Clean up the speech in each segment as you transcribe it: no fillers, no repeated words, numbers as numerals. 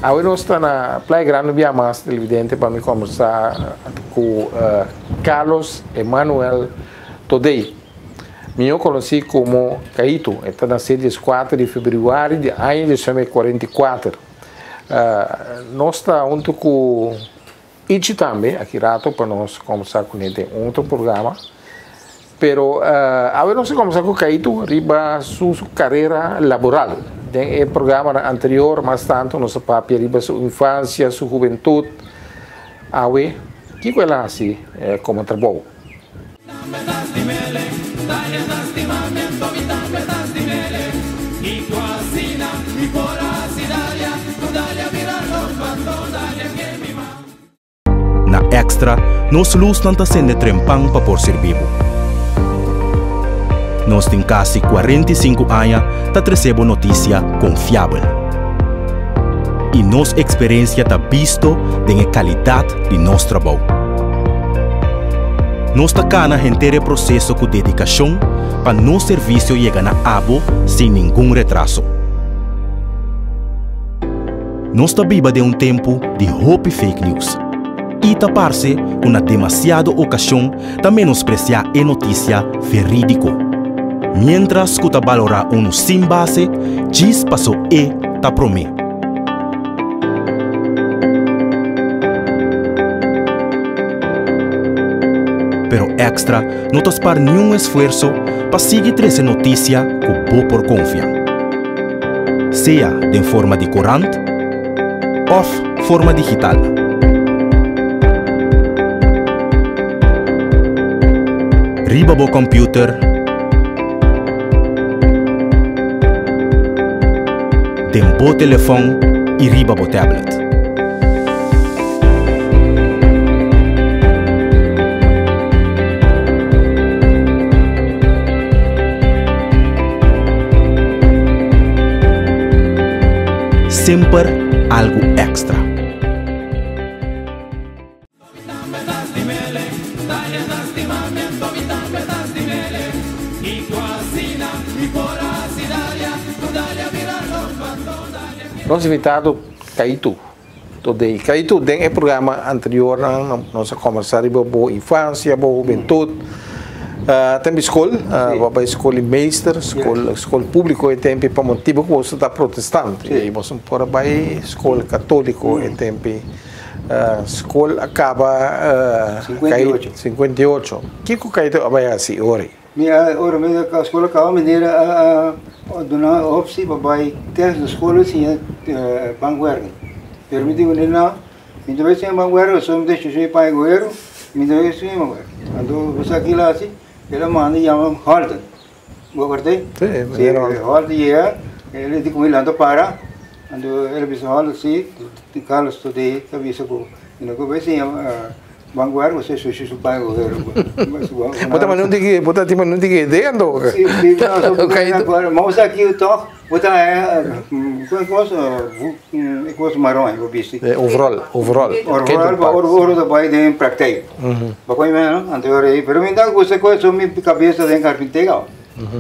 Awe nos ta na Playa Grande bia mas televidente pa mi kombersá ku Carlos Emanuel Todey, mihó konosí komo Caito. E ta nasé dieskuater di febrüari di aña 1944. Nos ta huntu ku Ichi tambe aki rato pa nos kombersá kuné den otro programa. Pero awe nos a kombersá ku Caito riba su karera laboral. Den e programanan anterior mas tantu nos a papia riba su infansia, su hubentut. Awe, kiko el a hasi komo trabou? Na Extra, nos lusnan ta sende trempan pa por sirbi bo. Nos tin kasi 45 aña ta trese bo notisia konfiabel. I nos eksperensia ta bisto den e kalidat di nos trabou. Nos ta kana henter e proseso ku dedikashon pa nos servisio yega na abo sin ningun retraso. Nos ta biba den un tempu di hopi fake news i ta parse ku na demasiado okashon ta menospresiá e notisia verídiko, miéntras ku ta balorá unu sin base djis paso e ta promé. Pero Extra no ta spar niun esfuerso pa sigui trese notisia ku bo por konfia. Sea den forma di korant òf forma digital. Riba bo kòmpiuter, den bo telefòn i riba bo tablet. Semper algu èkstra. Nos invitado Caitu Todey. Caitu, den e programa anteriornan nos a combersa riba bo infancia, bo hubentud. Tempo di skol, bo a bai skol di meester, skol, skol publico e tempo pa motibo cu bo ta protestant. Y bo por a bai skol catolico e tempo. Skol a caba 58. Kico Caitu a bai haci ora? Mi a ora mi a skol a kaba meneer a a duna optie pa bai tèst na skol i siña bankwerken. Pero mi di meneer no, mi ta bai siña bankwerken pasobra mi ta shushu e paña gueru, mi ta bai siña bankwerken. Anto bo sa kila hasi? El a manda yama Holton. Bo akorda? Si, meneer Holton. Holton yega, el di ku mi lanta para, anto el a bisa Holton si, Carlos Todé ta bisa ku mi no ku bai siña Vanguard bo sushi su paña gobierno. Bo ta manda un tiki, bo ta manda un tiki idea anto. Si, si, no, so, ma sa aki toch, bo ta con cos, e cos maron bo bisti. Overall, overall. Overall, pa oro oro ta bai den praktijk. Bo con mi no, anto ora ei, pero mi ta gusta cos, so mi cabeza den carpintero.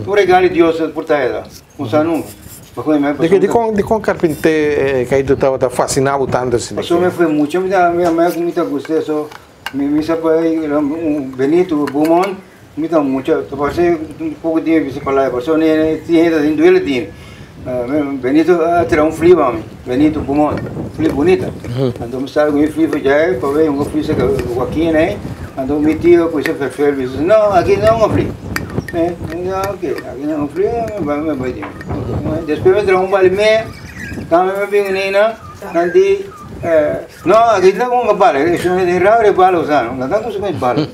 Un regalo di Dios por ta eda. Un sa nunca. Bo con mi. Di con, di con carpinte Caito tabata fascina bo tanto asina? Pasobra mi fue mucha, mi ta, mi mi ta gusta eso. Mi mi sa bai Benito Beaumont, mi ta mucha, ta parse un poco dia mi bisa palabra, pasobra ne tin hende ta tin duele tin. Benito a tira un fli pa mi, Benito Beaumont, fli bunita. Anto mi sali ku mi fli for djai pa bay un fli saka Joaquin ei, anto mi tio ku sa ferfer bisa, no aki no un fli. Mi di ok, aki no un fli, mi bai mi bai tin. Despues mi traha un bal media, tambe mi bin nina, nan di, no, aki ta con bala, e rao de bala usa, no ta con su bala.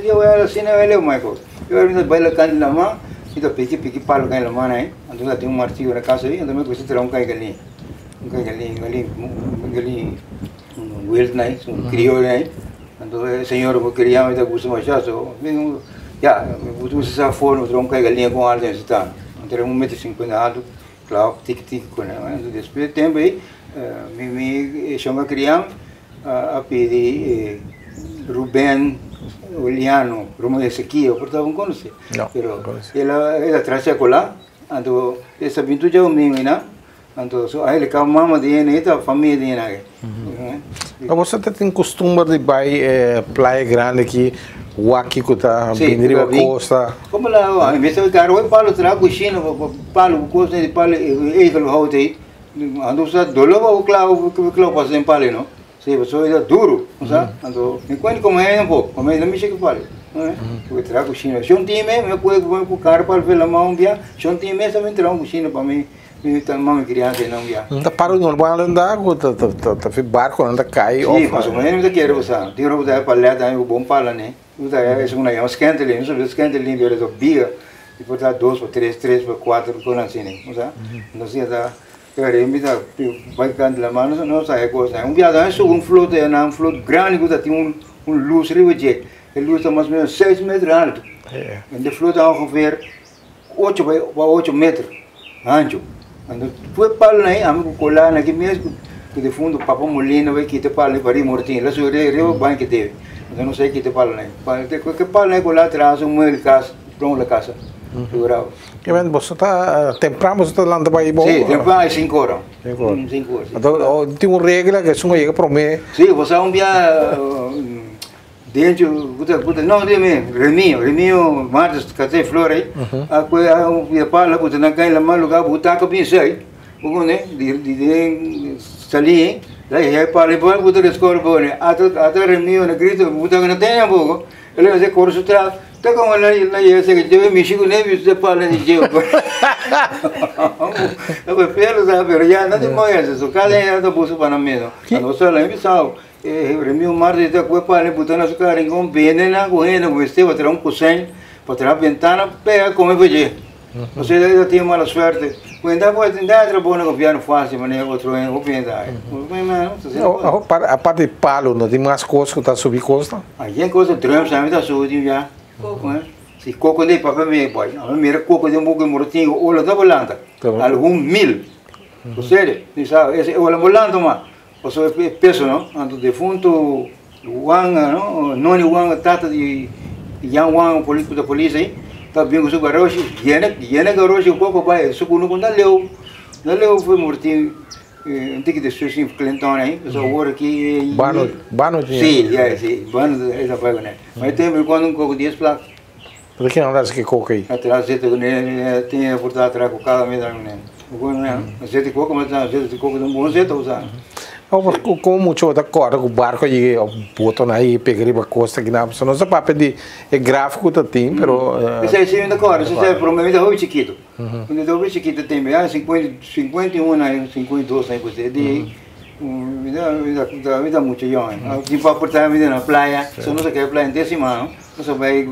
Yo voy a cine a leo Michael. Yo mi ta baila canti la ma, mi ta piki piki palo kai la mana aí. Anto ta tin un martillo na casa aí, anto mi gusta traha un kai galin. Un kai galin, galin, galin wild nai, un criollo nai. Anto e señor ku kria mi ta gusta masha so mi ya mi gusta sa forma traha un kai galiña kon altu esei ta. Anto era un metro sinkuenta altu, klou tiki tiki kuné. Anto despues di tempu ei mi mi e shon a kria mi a pidi Ruben Oliano, Ruben Ezekiel, por ta bo konosé? Pero el a traha sekola, anto e sa bintu dja domingo einan. Anto su aile ka mama di hende ta famia di hende aki. Ma boso ta tin costumber di bai e playa grandi aki wak kico ta bini riba costa? Como la a mi ta karo hoy palo traha cushina palo cu cos di palo egel hout ei anto sa dolo pa clavo clavo pasa den palo no si pasobra e ta duro sa anto mi cuenta como hende un poco como hende mishi ki palo porque traha cushina si un tin me mi a cu karo palo fela man un bia si un tin mes ta mi traha un cushina pa mi. Mi ta mami crianza ei nan bia. Ta para normal anda ku ta ta ta fi barconan ta kai of. Si, mas o menos mi ta kere ku sa. Tin ora ku ta paleta tambe ku bon pala ne. Ku ta esun na yama skentelin. Mi sabia skentelin pero ta biga. I por ta dos pa tres, tres pa kuater ku nan asina. Bo sa? Entonces ta pero mi ta bai kanta la mano no sa e kos nan. Un bia tambe subi un flot einan, un flot grandi ku ta tin un un lus riba dje. E lus ta mas o menos seis meter alto. En de flot ta ongeveer Ocho pa ocho metro ancho. Anto tur e palonan ei ami ku kolá na ki mes ku difunto papa Molina bai kita palo ei pa riba Mortin. La subi riba baño ki debe. Anto nos a kita palonan ei. Ke palonan ei kolá traha su mueble kas, pronto la kasa. Figurabo. Kimen boso ta tempran boso ta lanta bai bo? Si, tempran ai sinku ora. Sinku ora. Sinku ora. Anto tin un regla ku esun a yega promé. Si, bo sa un bia. Dencho ku ta ku ta no dime Remio Remio Martes Cate Flor ei a kue a un pia pala ku ta na kai la mal lugar butaka bin sei bo kone di di den sali dai hei pala bo ku ta reskor bo ne ata ata Remio na grito butaka na tene tampoco el a mester kore su tras ta como na na yega seka djebe mishi ku ne bisto e pala di djebe pero sa pero ya no te moya so kada hende ta buska pa nan mes no so la bisao. E Remiu Martes ta kue pala e buta na su kara rincon bende nan ku hende ku mester pa traha un kusen pa traha bentana pega kome pa dje. Osea e ta tin mala suerte. Ku hende a por tin trabou na gobièrnu fásil manera otro hende hopi hende ta haña. Aparte di palo no tin mas kos ku ta subi kosta? Algún kos drums tambe ta subi tin bia. Si koko den papia mi boy ami mira koko den boka moro tin ola ta bolanta algun mil. Osea ese ola bolanta ma. Pasobra e peso no, anto defunto Wanga no, Noni Wanga tata di Jan Wanga político da polícia aí, ta bin ku su garoshi, yena yena garoshi ku koko bai, su kunu ku na leu, na leu foi morti un tiki despues sin Clinton aí, pasobra awor aki Bano, Bano tinha. Si, ya si, Bano esa bai ku ne. Ma e tempo kuando un koko dies plaka. Pero ki nan rasi ki koka ei? Atrás zeta ku ne tinha por atrás ku cada mes ku ne. Zeta di koka, mas zeta di koka ta un bon zeta usa. Oh, como mucho ta kòrda ku barko a yega òf botonan a yega pega riba kosta kinan. Pasobra nos ta papia di e grafiko ku ta tin, pero. Esei si mi ta kòrda, esei promé mi ta hopi chikitu. Mi ta hopi chikitu tempu, ya 51 aña, 52 aña ku esei di mi ta mi ta mucha yòn. Tin pa porta mi ta na playa, so nos a keda playa henter siman. Nos a bai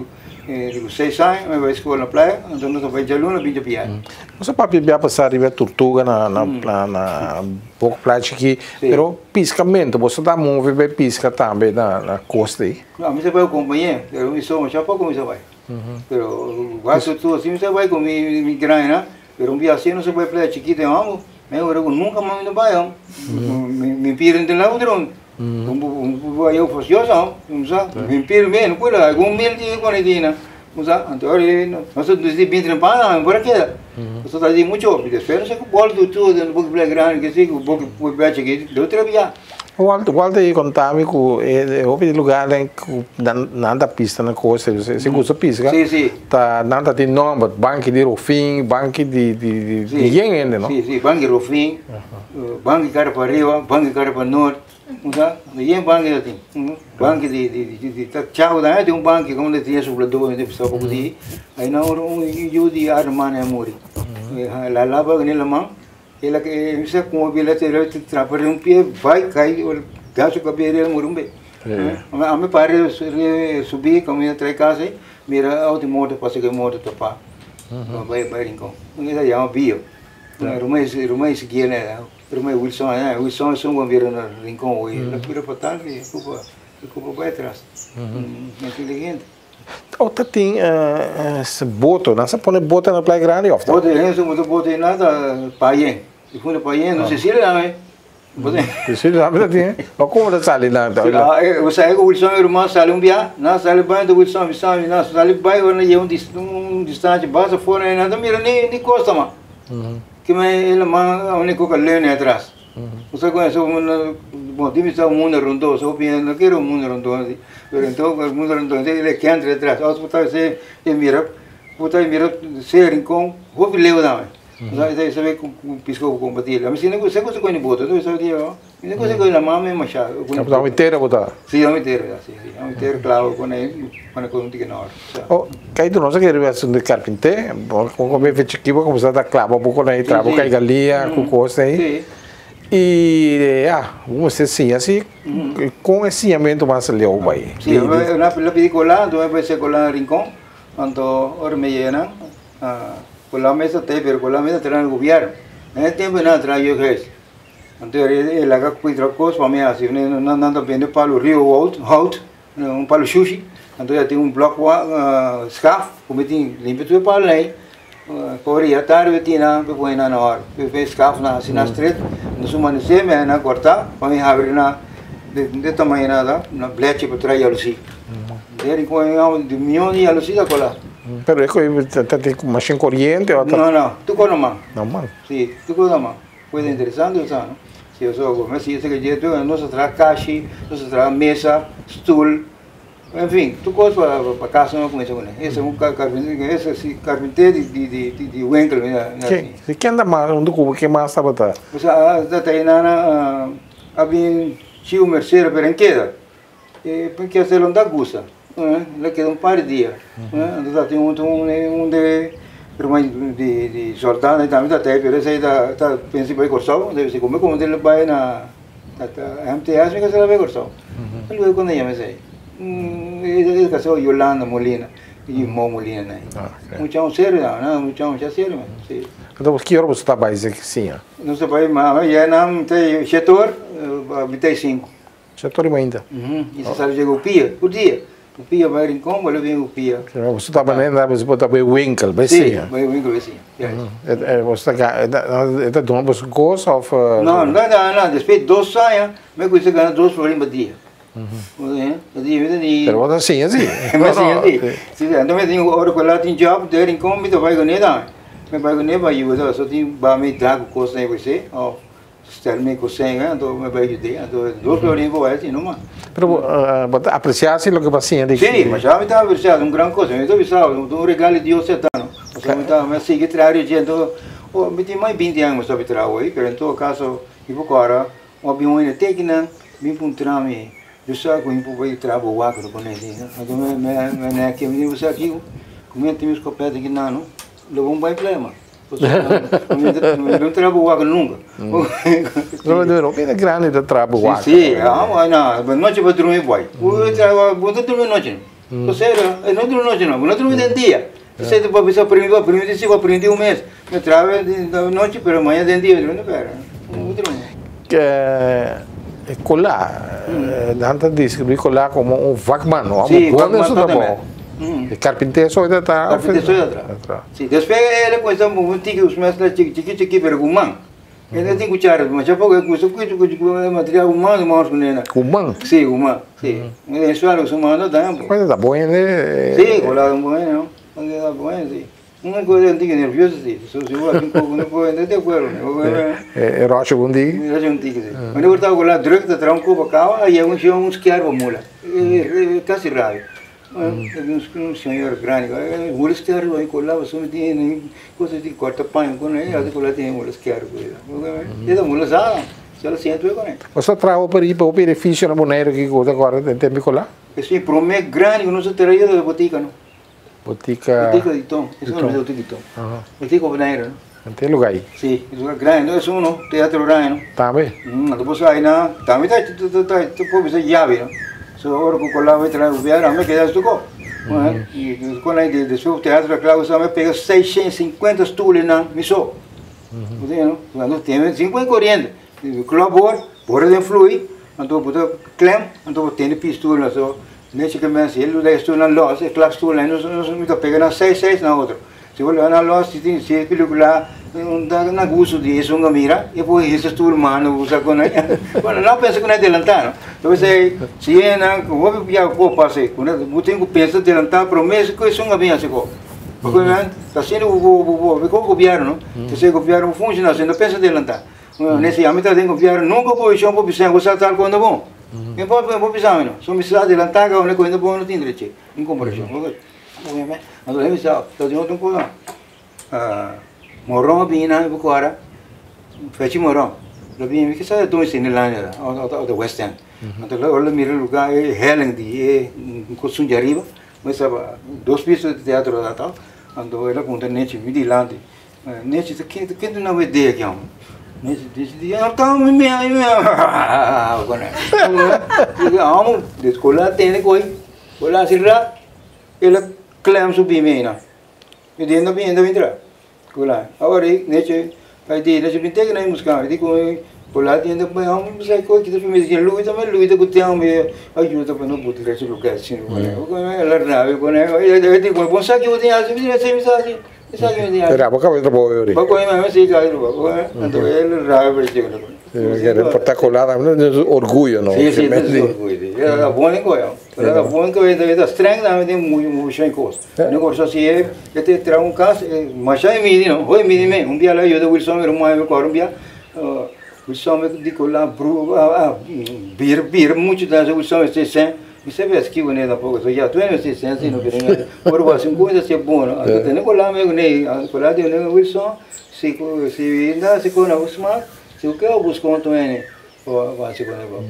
di ku seis aña, mi a bai skola na playa, anto nos a bai djaluna bin djabiahe. Nos a papia bia pasa riba e turtuga na na na Boca Playa Chikí, pero piscamento, boso ta move bai pisca tambe na na costa ei? No, mi sa bai ku compañe, pero mi so masha poco mi sa bai. Pero wak turtuga si mi sa bai ku mi mi grandi, pero un bia asi nos a bai Playa Chikí den amo. Mi ora ku nunka mas mi ta bai hom. Mi piri no tin lagu dron. Un bai yo fasioso hom, sa. Mi piri mi no puede algun mil di kone dina. Sa, anto ora nos ta di bin trempa mi por a keda. Nos ta di mucho hopi. Despues nos a bòl tur den boki playa grandi ke si ku boki playa chikito deu trabia. Walter Walter a konta mi ku e hopi di lugarnan ku nan ta pista na kosta si gusta pisca ta nan ta tin nomber banki di Rofin banki di di di yen hende no. Si si banki Rofin banki kara pa ariba banki kara pa nort yen banki ta tin banki di di di Chaco tambe tin un banki como tin e suplador poko di ai nan ora un yu di Armani a muri. La laba ku laman, el a sa kuma bila te trapa riba un pia, bai kai, da su kabia riba muri un be. Ami pare subi kaminda trae kas ei, mira auto moto pasa ku e moto tapa, bai bai Rincon. Un ta yama Bio, ruman ruman Ezequiel, ruman Wilson, Wilson esun ku a bira na Rincon oe, el a bira fatal e kupa bai atras, inteligente. O ta tin boto, nan sa pone boto na Playa Grande of ta? Boto, e boto boto na ta Payen, e funda Payen, no Cecilia tambe. Cecilia tambe ta tin. Ma como ta sali nan? O sa ku Wilson e ruman sali un bia, nan sali bai anto Wilson bisa mi, nan sali bai ora nan yega un distancia basta afora nan ta mira ni costa mas. Kimen e laman a uni ku leuni atras. Bo sa con eso, bon, tin bisa un mundo rondó, so hopi hende no kere un mundo rondó así, pero enton el mundo rondó el e kenter atrás, ora bo ta hace e mira, bo ta mira sea rincon hopi leu tambe, bo sa esei sabe ku pisco bo comparti, ami si no gusta ku con boto, mi sa di mi no gusta con la mama masha. Abo entero bo ta? Si, abo entero, si, si, abo entero clavo con e con e con tiki nor. Oh, kay tu no sa kere asunto di carpinté, bo come fe chiki bo comenzá ta clava bo con e trabo kai galia cu cos ei. Y ya, bo mester siña si con e siñamento mas leu bai. Si, na pidi cola, anto mi a bay cola na Rincon, anto ora mi yega nan, cola mes ta tey, pero cola mes ta traha na gobierno. Na e tempo nan a traha jeugdhuis. Anto e laga cuidra cos pa mi haci, nan ta bende palo rio hout, un palo shushi, anto ya tin un blok schaaf ku mi tin limpia tur e palo ei, pa ora ya tardi mi tin nan mi pone nan na ora, mi pone schaaf nan hasi nan stret, nos amanesé mi haña nan kortá pa mi habri nan de tamaño nan ta, nan blechi pa traha yalusí. Deri rincon di mion di yalusí ta kola. Pero e koe ta tin mashin koriente o ta? No, no, tur kos normal. Normal. Si, tur kos normal. Pues interesante sa no. Si yo so me si que je tu nos a traha kashi, nos a traha mesa, stoel, en fin, tur kos pa pa casa no kuminsá kuné. Ese un carpintero, ese si carpintero di di di di di winkel mi a Ke si ken ta mas huntu ku bo ke mas tabata? Pues a ta nana a bin Chiu Mercero pero en keda. E porque se lo da gusta. Le keda un par di dia. Anto ta tin un un de ruman di di Jordano tambe ta tei pero esei ta ta pensa bai Kòrsou. Debe ser como como el bai na MTS mi kasa bai Kòrsou. Luego cuando yama esei e kasa Yolanda Molina y Mo Molina nan. Mucha un serio nan, mucha un serio man. Si. Anto ki ora boso ta bai siña? Nos ta bai ma ya nan ta shete or mitad di sinku. Sa tur riba ainda. I sa sabi djega Upia, tur dia. Upia bai Rincon, bo lo bin Upia. Boso ta bai na boso ta bai winkel, bai siña. Si, bai winkel bai siña. Boso ta e ta duna boso kos of? No, no, no, no, despues di dos aña mi a kuminsá gana dos florin pa dia. Pero bo ta siña si. Mi a siña si. Si, anto mi tin ora ku el tin job den Rincon mi ta bai kuné tambe. Mi bai kuné pa yuda, so tin ba mi traha ku kosnan ei por esei of. Stel mi ku senga, anto mi bai yud'é, anto dos florin bo bai hasi numa. Pero bo ta apresiá si loke bo a siña di. Sí, masha mi ta apresiá, un gran kos, mi ta bisa bo, un regalo di Dios e ta, no? Pasobra mi ta, mi a sigui traha riba dje, anto mi tin mas di binti aña ku mi stòp di traha awor, pero en todo kaso mi por kòrda un a bin un hende te kinan bin puntra mi, Yo sa ku mi por bai traha bo wak lo pone asina, anto mi mi a mi di bo sa kiko, ku mi a tin mi skopeta kinan no, lo bo bai playa mas. No traha bo wak nunca. No, no, no grandi ta traha bo wak. Sí, sí, ah, no, noche bo drumi boy. Bo ta drumi noche. O sea, no drumi noche no, no drumi den dia. Esei ta bisa primi, bo primi si bo primi un mes. Mi traha noche, pero mañana den dia drumi pero. No drumi. Colá, nan ta describi Colá como un vakman, no? Sí, vakman totalmente. E carpintero so ta traha. Carpintero so ta traha. Si, despues el a cuminsa un tiki us mezcla chiki chiki chiki pero cu man. El no tin cuchara, masha poco el cuminsa cuchi cuchi cu e material cu man mas cu nena. Cu man? Si, cu man, si. E suelo cu su man no ta. Pues ta bon hende. Si, cu la un bon hende no. Ta bon hende si. Un cosa un tiki nervioso si, so si bo un poco no por de acuerdo. E rocha un tiki? E rocha un tiki si. Cuando bo ta cu la druk ta traha un copa cava, a yega un shon un skerp mula. Casi rabia. Un señor grandi, mula skerp a cola pasobra mi tin cosa di corta paña cu ne, a cola tin mula skerp. E ta mula sa, sa la siento cu ne. Bo sa traha hopi riba hopi edificio na Boneiru ki cu ta corda den tempo di cola? Esi prome grandi cu nos a traha ta botica no. Botica. Botica di Tom. Eso no botica di Tom. Botica Bonaire no. Ante lugá ei. Sí, lugá grandi, no es uno, teatro grandi, no. Tambe. Anto bo sa einan, tambe ta ta ta ta por bisa yabi, no. So ora ku Colá bai traha gobièrnu, ami a keda stuko. I kon ei despues teatro a kla ku sa, mi a pega 650 stul einan mi so. Bo ta no? Anto tene sin koriente. Klòp bor, bor a den flui, anto bo ta klem, anto bo tene pis stulnan. So, nechi ke mester, si e lugá e stulnan lòs, e klap stulnan, nos mi ta pega nan seis seis na otro. Si bo leba nan lòs, si tin si e pelikula ta na gusto di esun a mira, e por hisa stul mano usa ku nan. Bueno, nan pensa ku nan adelantá, no? Entonces, si e nan hopi bia por pasa, ku nan bo tin ku pensa adelantá promé ku esun a bin hasi kos. Pasobra nan ta haciendo bo bo bo bo gobierno, no? Entonces gobierno bo funciona asina, no pensa adelantá. Nesi ami ta den gobierno, nunca oposicion por bisa bo sa tal cosa bon. Mi por por bisa mi no. So mi sa adelantá ka unda cosa bon no tin derecho en comparacion. Anto mi sa ta den otro cosa. Moron a bini nan bo kora, fechi moron. Lo bini mi kisa don Cinelandia o ta West End. Anto ora lo mira lugar e helling di e cos dje ariba. Mi staba dos piso di teatro ta ta, anto el a puntra Nechi mi dilanti, Nechi ta ken ken ta nan idea aki amo? Nechi Nechi di ah ta mi mi mi amo di skola a tene koi, kola a sirra el a klem su bimi einan, mi di no bin no bin tra. Kula awor ei nechi ai di nechi bin teken ai muska di ku kula di ende bai amo bisa ko kita fi mesi lui tambe lui ta ku te amo ayuda pa no buti lechi lugar sin la rabia con e di bon sa ki bo tin hasi mi si mi sa si mi sa ki mi tin hasi Pero abo kaba di trabou ori. Bo koe mi si ka di trabou anto el rabia pa dje Por ta kula tambe es orguyo no. Si si es orguyo si bon e koe Pero bon ku e ta streng tambe tin mucho kos. No kos si e te traha un kas, masha e midi no, hoy midi me, un bia lo ayuda Wilson mi ruman mi kor un bia, Wilson mi di ku la bru bir bir mucho ta Wilson mi si sen, mi sabi aski ku ne tampoco, so ya tueno si sen si no kere ora bo hasi un cosa si bon no, anto tene ku la mi ku ne, ku la di Wilson si ku si na si ku na Usman, si ku ke bo buska un tuene bo hasi ku ne bo.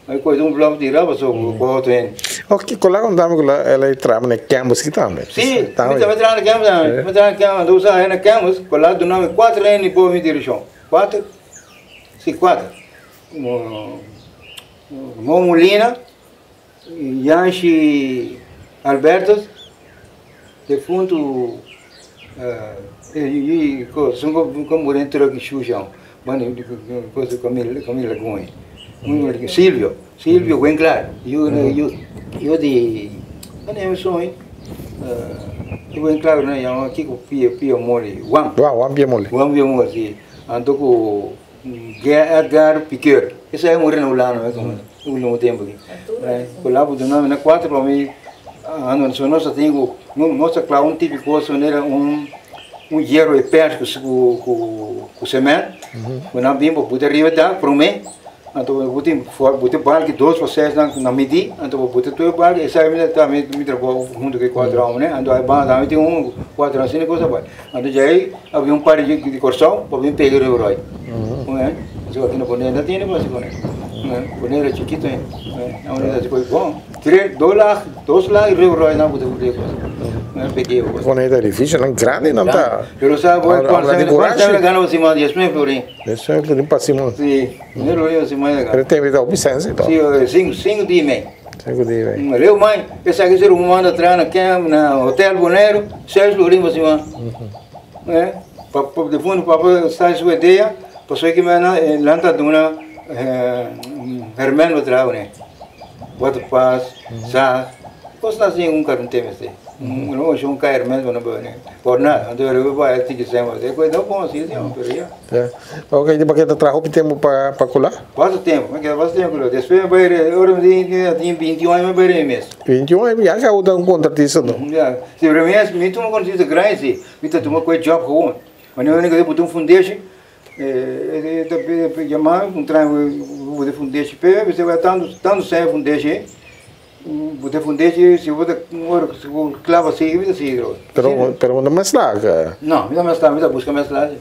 Ai koe un blok di raba so ku auto hende. Ok, kola konta mi ku el a traha na campus ki tambe. Si, mi tambe traha na campus tambe. Mi traha na campus, anto usa na campus, kola duna mi kuater hende bo mi direkshon. Kuater? Si, kuater. Mo Molina, Yanshi Albertus, defuntu esun ku muri den truck shusha, Camila Gomes, Silvio, Silvio Winklar, yu yu di Winklar nan yama kiko pia moli, Juan, Juan pia moli, Juan pia moli si, anto ku Edgar Piqueur, esei a muri na Hulanda ultimo tempo aki, ku la bo duna mi na kuater pa mi nos a tin ku nos a kla un tipo di kos manera un un hierro e pers ku ku cement ku nan bin bo buta riba dak prome anto bo tin bo ta balki dos pa ses nan na midi anto bo buta tur e balki esaki mi ta mi trabou hunto ku e kuater hombre anto ai banda tambe tin un kuater asina cosa bai anto djei a bin un par di Kòrsou pa bin pega riba roi esaki na Bonaire no tene pa hasi kuné Bonaire chikito ainda bon tres dos lag dos lag riba roi nan bo ta pega e kos. Bonaire ta edificionan grandi nan ta. Pero sa bo cuanto a gana pa siman 10 mil florin. 10 mil florin pa siman. Si, mil florin pa siman e gana. Pero tempo ta hopi sensi to. Si, cinco dia y mei. Cinco dia y mei. Leu mai, esaki si ruman ta traha na camp na hotel Bonaire, 6 florin pa siman. Eh, pa difunto papa sa su idea, pasobra ki mena nan ta duna herment pa traha kuné. Waterpas, zag, kosnan asin un karpinter mester. No oshi un kai herment pa no bebe por nada. Anto e riba bai tiki sèn pa e kos no bon asi si pero ya. Ya. Ok, di pake ta traha hopi tempu pa pa kula? Basta tempu, mi keda basta tempu kula. Despues mi bai ora mi tin 21 aña mi bai rei mes. 21 aña ya ka bo ta un kontratista no? Ya, si pero mi mi tuma kontratista grandi si, mi ta tuma ku e job gewoon. Wanneer mi ta un fundeshi e ta yama mi puntra mi bo ta fundeshi p'e, mi bisa tantu tantu sèn fundeshi. Bo ta fundeshi si bo ta ora si bo clava sigui mi ta sigui droga. Pero pero no mes laga. No, mi no mes laga, mi ta busca mes laga.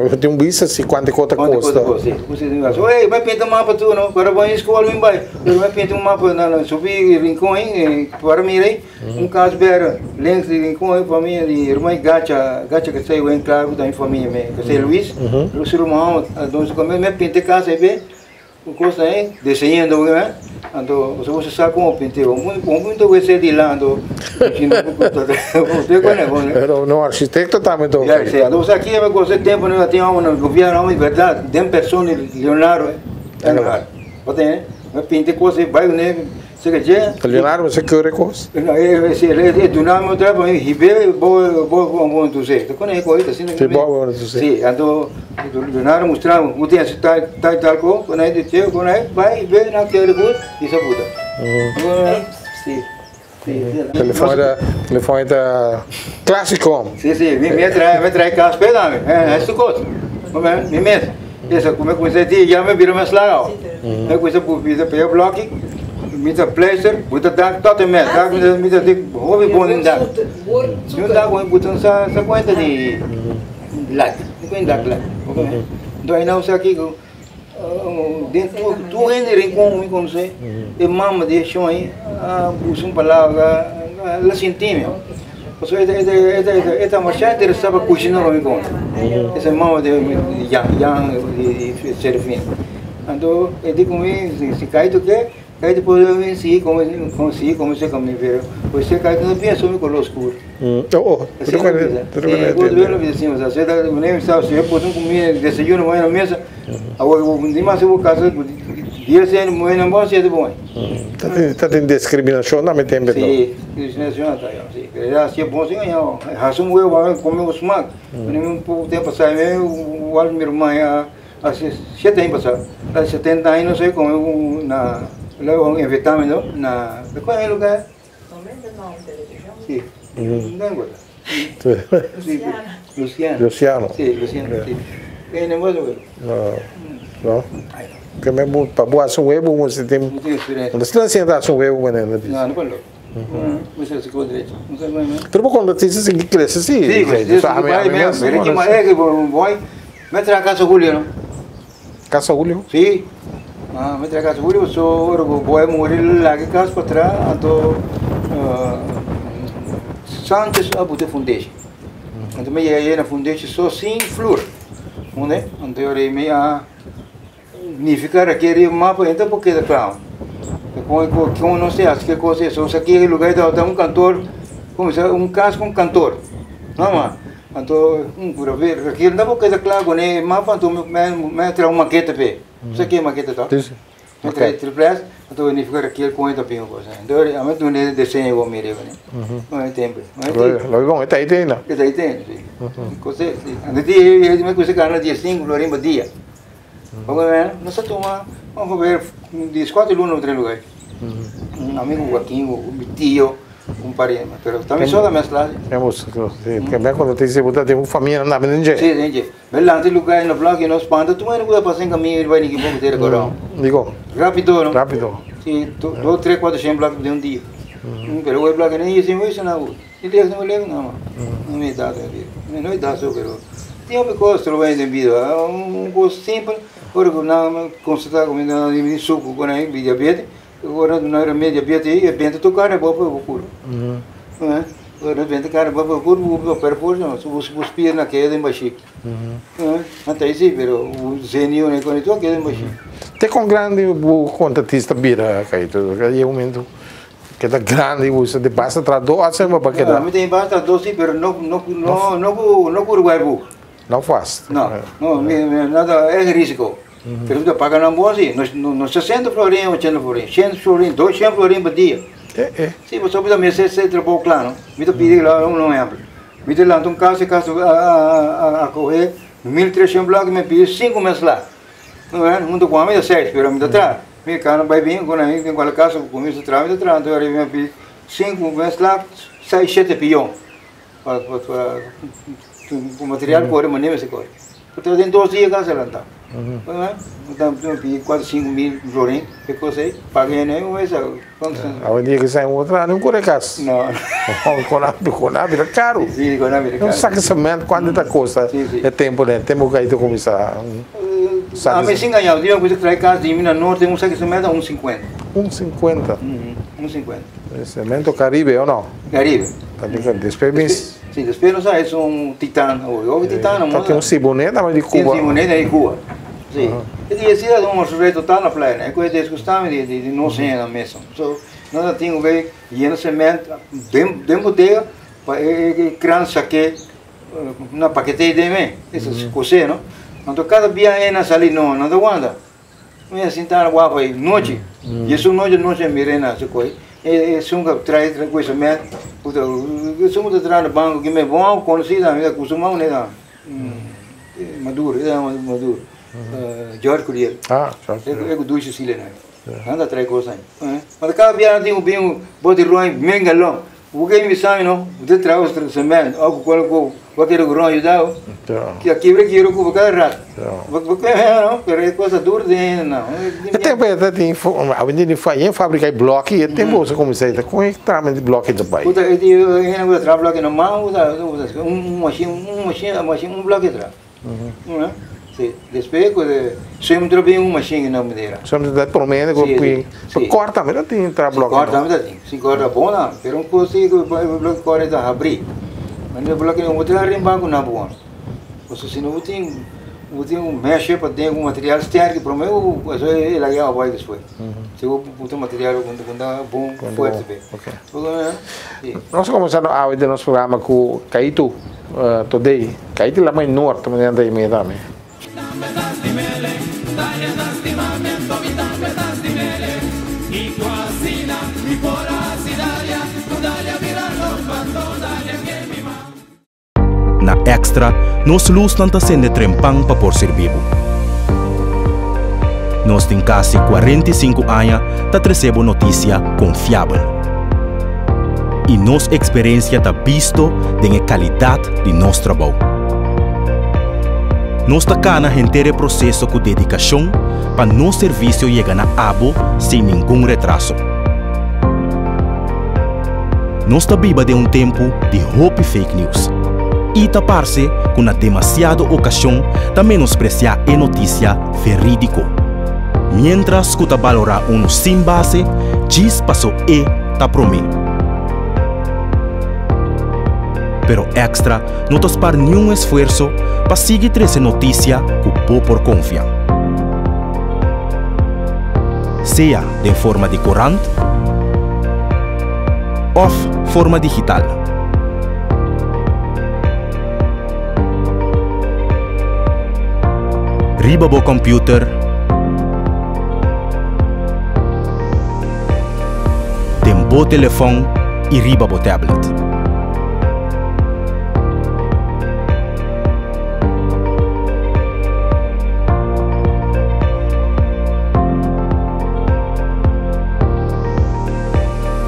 Bo tin un bisa si cuanto e cota Cuanto costa. cota costa, si. Bo si tin gasto. Ey, mi a pinta un mapa tu no, para bo in school mi bay. Pero mi a pinta un mapa na na subi Rincon ey, para mira ey, un cas bera links di Rincon ey, famia di herman Gacha, Gacha que sai wen claro cu ta mi famia me, que sai Luis, su ruman homber, mi a pinta e casa ey be. Un kos ta e deseñando bo eh anto bo sa komo pinta bo bo no ta ser di la anto Pero no architekto tambe to Ya si anto bo sa kier bo gosa tempo no tin amo na gobierno amo di berdad den persona di Leonardo Engelhardt bo ta hende bo pinta e kos bai kune seke dje Leonardo mester kere kos No e si e duna mi otra vez hib'é bo bo bo dusé ta kone e koita asina Si bo bo dusé si anto Leonardo mustra mi ku tin hasi tal tal tal ko ku nan di che ku nan bai hib'é nan kere ku i sa buta si si Telefon ta telefon ta klasiko si si mi mi trae mi trae kas p'e tambe e su kos mi mes esa ku mi kuminsá di ya mi bira mes laga mi kuminsá pega bloki Mi ta pleister, bo ta dak tot e mes. Dak mi ta di hopi bon den dak. Mi un dak bo ta sa sa kuenta di lat. Mi kuenta dak lat. Nto ai nau sa kiko den tur tur hende rincon mi konosé e mama di e shon ai a usa un palabra la sinti mi. Pasobra e ta e ta e ta masha interesá pa kushina pa mi kome. Esa mama di Jan Jan di Serafina. Anto e di ku mi si Kaito ke, Kaito por sigui kome sigui kome serka mi pero pues si Kaito no piensa mi koló skur. Oh oh, Asina mi bisa. Si ku otro mi bisa asina, si ta mi sa si e pos un kumida desayuno moe na mesa, awor dimas si bo kasa ku dies hende moe na bon siete bon. Ta tin discriminacion tambe tempe to. Si, discriminacion ta ya, si. Pero ya si e bon si ya hasi un huevo a kome un smak. Un poko tempo pasa mi wal mi ruman ya. Hace siete años pasado, hace 70 años no sé cómo na luego invitame no na de cuál es el lugar? Sí. No me acuerdo. Sí, Luciano. Luciano. Sí, Luciano. Sí. No me acuerdo. No. No. Que me pa bo hace un huevo, mo se tem. No tengo experiencia. No está haciendo hace un huevo, bueno, No, no puedo. No sé si con derecho. No sé cómo. Pero cuando te dices que crece, sí. Sí, pues, sí, sí, sí, voy. Me trae a casa Julio, ¿no? Casa Julio? Sí. Ah, me trae a casa Julio, so ora ku boy muri laga kas pa atrás, anto Sanchez a buta fundeshi. Anto mi yega na fundeshi so sin flur. Hunde? Anto ora mi a nifica requeri mapa enta por keda kla. Kon kon no se hasi ke kos eso. Sa ki lugar ta un kantor, kuminsá un kas ku un kantor. No ma. Anto un pura ver requeri no por keda kla kuné mapa anto mi mi a traha un maketa p'e. Sa ke maketa ta? Si si. Mi traha triples anto nifica requeri kon e ta bin kos. Anto ami a duna e deseño ku mi riba ne. Con e tempo. Lo bon e ta ahí te ainda. E ta ahí te ainda si. Kos si. Anto di mi kusa gana 15 florin pa dia. Nos ta tuma, vamos a ver, 14 luna otro lugar. Un amigo Joaquín, mi tío, un pariente, pero también sola mezcla. Hemos, sí, que me acuerdo te dice, puta, tengo familia na menje. Sí, menje. Belante lugar en la placa y nos espanta, tú me no pasar en camino y va ni que poco te recordado. Digo. Rápido, ¿no? Rápido. Sí, dos, tres, cuatro, 100 placas de un día. Pero voy placa ni sin voy sin nada. Y te no le no. No me da, no me da pero Tin hopi kos trabou den bida, un kos simpel, ora ku nan konstatá ku mi nan di suku ku nan di diabete, ora nan remedi diabete ei e benta tur karni bo pa bo kura. Ora nan benta karni bo pa bo kura, bo por pèrdè forsa, bo bo spier na keda den bashí. Nan ta esi, pero zenio nan kone tur a keda den bashí. Te kon grandi bo konta tis ta bira, Kaito? Yega un momento Keda grandi bo sa di basta tra dos asen bo pa keda. Mi tin basta dos si pero no no no no ku no ku Uruguay bu. No fast. No no mi nada es risiko. Pero mi ta paga nan bon si no no 60 florin 80 florin 100 florin 200 florin pa dia. Eh eh. Si pasobra mi ta mester se trabou kla no. Mi ta pidi kla un ehempel. Mi ta lanta un kas e kas a a kohe 1300 blok mi a pidi 5 mes la. Hunto ku ami ta 6 pero mi ta traha. Mi kano bai bin ku nan den kual kasa ku kuminsa traha mi ta traha anto ariba mi pidi sinku mes lak seis shete pion pa pa pa ku material kore manera mester kore. Ku ta den dos dia kasa lanta. Bo pidi 4, 5 mil florin, e kos ei, paga hende ei, wesa. Awendia ke sai un otro no kore kas. No. Kona kona bira karu. Si, kona bira karu. Un saki cement kuantu ta kosta e tempu den tempu ku ta kuminsá. Ami sin gaña, dia ku trae kas di mi na norte un saki cement ta un sinkuenta. Un sinkuenta? Un sinkuenta. Cemento Caribe o no? Caribe. Despues mis. Si, despues nos a haci un titan, hopi titan na Ta tin un Siboney tambe di Cuba. Tin Siboney di Cuba, si. E di esei ta un sufre total na playa, e cu disgustami di nos hende mesun. So, nos a tin cu bay yena cement den bodega pa e kran sake na pakete den me, esa cose no. Anto cada bia e na sali no, no ta wanta. Mi a sinta na waf ei nochi. I esun nochi nochi a mir'é na su koi. E esun ku a trae ku e cement, ku ta esun ku ta traha na banko ki mi bon konosí tambe, mi ta kustumá kuné tambe. Maduro, e ta yama Maduro. George Curiel. Ah, George Curiel. E ku Dushi Sile nan. Nan ta trae kos ei. Ma kada bia nan tin ku bin boti roi men galon. Bo ke bisa mi no, bo ta traha otro cement of ku kual ku bo a kere ku ron yuda bo. Ki a kibra kibra ku bo kada rato. Bo ke no, pero e cosa duro den hende nan. E tempo e ta tin awendia di yen fabrica e bloki e tempo bo sa kuminsa ta kon e trama di bloki ta bai. Ku ta e hende ku ta traha bloki normal ku ta un machine un machine machine un bloki ta traha. Si, despues ku semper ta bin un machine na manera. Semper ta prome ku pui pa kòrta tambe ta tin traha blòki. Si kòrta tambe ta tin, si kòrta bon tambe, pero un kos si ku e blòki kòrta ta habrí. Manera blòki no bo traha rimba ku nan bon. Pasobra si no bo tin bo tin un mesha pa den ku material sterki prome ku e laga awa bai despues. Si bo puta material ku ta bon fuerte be. Nos a kuminsá no awe den nos programa ku Kaitu Todei. Kaitu la mai nort manera nan ta yam'é tambe. Na Extra, nos lusnan ta sende trempan pa por sirbi bo. Nos tin kasi 45 aña ta trese bo notisia konfiabel. I nos eksperensia ta bisto den e kalidat di nos trabou. Nos ta kana henter e proseso ku dedikashon pa nos servisio yega na abo sin ningun retraso. Nos ta biba den un tempu di hopi fake news. I ta parse ku na demasiado okashon ta menospresiá e notisia verídiko. Miéntras ku ta balorá unu sin base, djis paso e ta promé. Pero Extra no ta spar niun esfuerso pa sigui trese notisia ku bo por konfia. Sea den forma di korant òf forma digital. Riba bo kòmpiuter, den bo telefòn i riba bo tablet.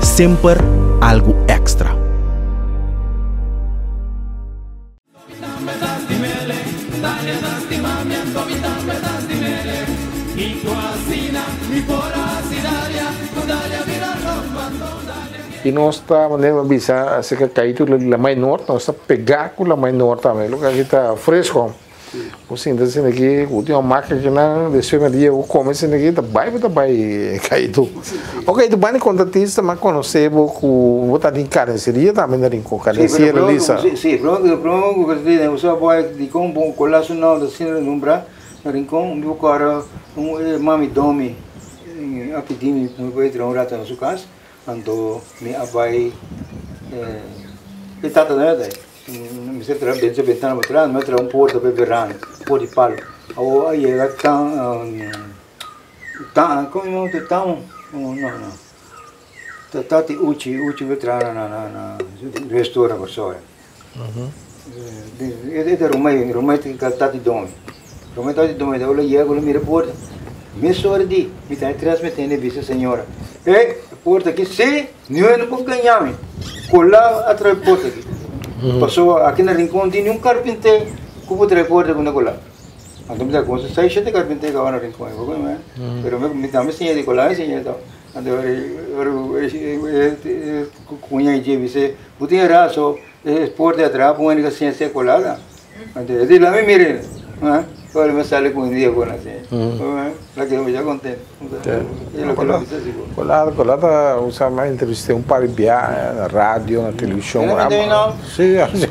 Semper algu èkstra. I nos ta manera mi a bisa acerca Caito di Lamai Noord, nos ta pega cu Lamai Noord tambe, loke aki ta fresco. Bo sinta asina aki, cu tin un hamaca aki nan, despues mi dia bo come asina aki, ta bai bo ta bai Caito. Ok, tu bani contratista, mi a conoce bo cu bo ta tin carniceria tambe na Rincon, carniceria Lisa. Si, prome cu carniceria, bo sa boy dicon bo cola su nomber asina nombra na Rincon, mi bo cora un mami Domi a pidi mi pa mi bai traha un rato na su cas. Anto mi a bai e tata no ta ei, mi mester traha benta bentana pa traha, mi a traha un porta pa e veranda, porta di palo. Awor a yega tan tan como yama ta tan no no ta tati Uchi, Uchi bo traha na na na restaurant Kòrsou ei. E ta Romei, Romei ta tati Domi. Romei tati Domi, ora yega ora mira porta, mesora di mi ta atrás mi tende bisa señora, e porta aki si, niun no por gaña mi, kola a trae porta aki. Pasobra aki na Rincon tin niun karpinter ku por trae porta ku na kola. Anto mi ta goza seis shete carpinté caba na Rincon, bo kono me? Pero mi mi tambe siña di cola mi siña to. Anto ora ora e cuña dje bis'é, bo tin raso, e porta atrás bo wende ka siña se colada. Anto e di lami mira, ora mi sali cu un dia con asina, la keda masha contento. Colada, colada usa mi a entrevist'é un par di bia na radio, na television. Si, si,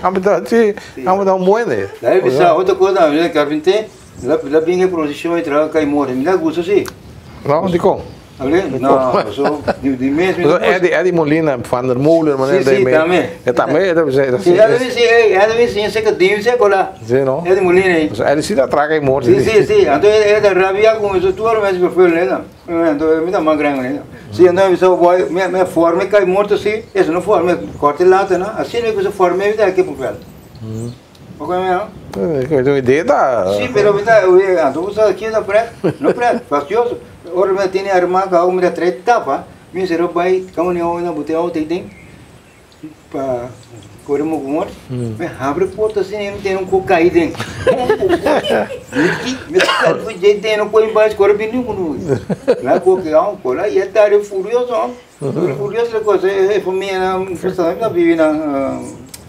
amo ta un buen de. La e bisa otro cosa, mi carpinté, la la bin e procesión e traha kai more, mi da gusto si. No, dikon? No, so di di mes mi Eddie Eddie Molina van der Molen manera si, si, tambe. E tambe e ta bisa Si, Eddie si, Eddie si se ka dim se kola. Si no. Eddie Molina. So Eddie si ta traga e morto. Si, si, si. Anto e ta rabia ku su tur mes perfil ne. Anto mi ta mas grande ne. Si anto mi sa boy mi mi forme kai morto si, eso no forme korte lata no. Asina ku su forme mi ta ke papel. Ok mi no? Idea ta. Si, pero mi ta anto bo sa ki ta pret, no pret, fastioso. Ora mi a tene arma kaba mi ta trae tapa, mi mester bai kaba ni na bote auto ei den pa kore moku mor. Mi habri porta asina mi tene un kok kai den. Mi sali fu dje den no koi bas kore bini ku no. La kok au kola i e tare furioso. Furioso e cosa e famia nan ku ta bibi na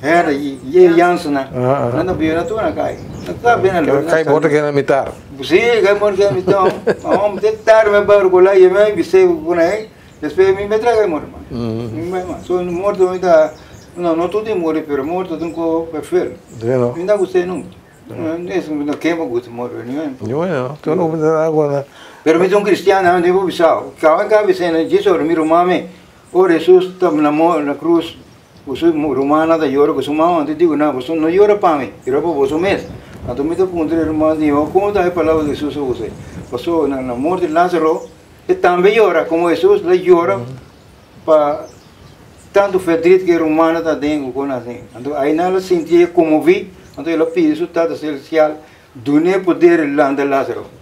Herda i e Jansen nan. Nan ta bibi na tur na kai. Kai morto keda na mitar. Sí, kai morto keda na mitar. Amo te tarde me bai rokola i me bis'é ku nan despues mi bai traga e morto mas. Mi bai mas. So morto mi ta no no tur di muri pero morto ta un ko perfil. Mi no ta gust'é nunka. Eso mi no ke pa gusta morto niun. Pero mi ta un cristiano mi tin ku bisa. Kaba mi kaba bis'é djis ora mi ruman mi ora Hesus ta na krus. Ku su rumannan ta yora ku su mama, anto diku nan, Boso no yora pa mi, yora pa boso mes. Anto mi ta puntra e ruman di mi, Komo ta e palabra di Hesus a usa? Pasobra na morti di Lázaro, e tambe yora, komo Hesus la yora pa tantu ferdrit ku e rumannan ta den ku kon asin. Anto ainan el a sinti e konmoví, anto el a pidi su Tata Selestial Dun'é poder lanta Lázaro.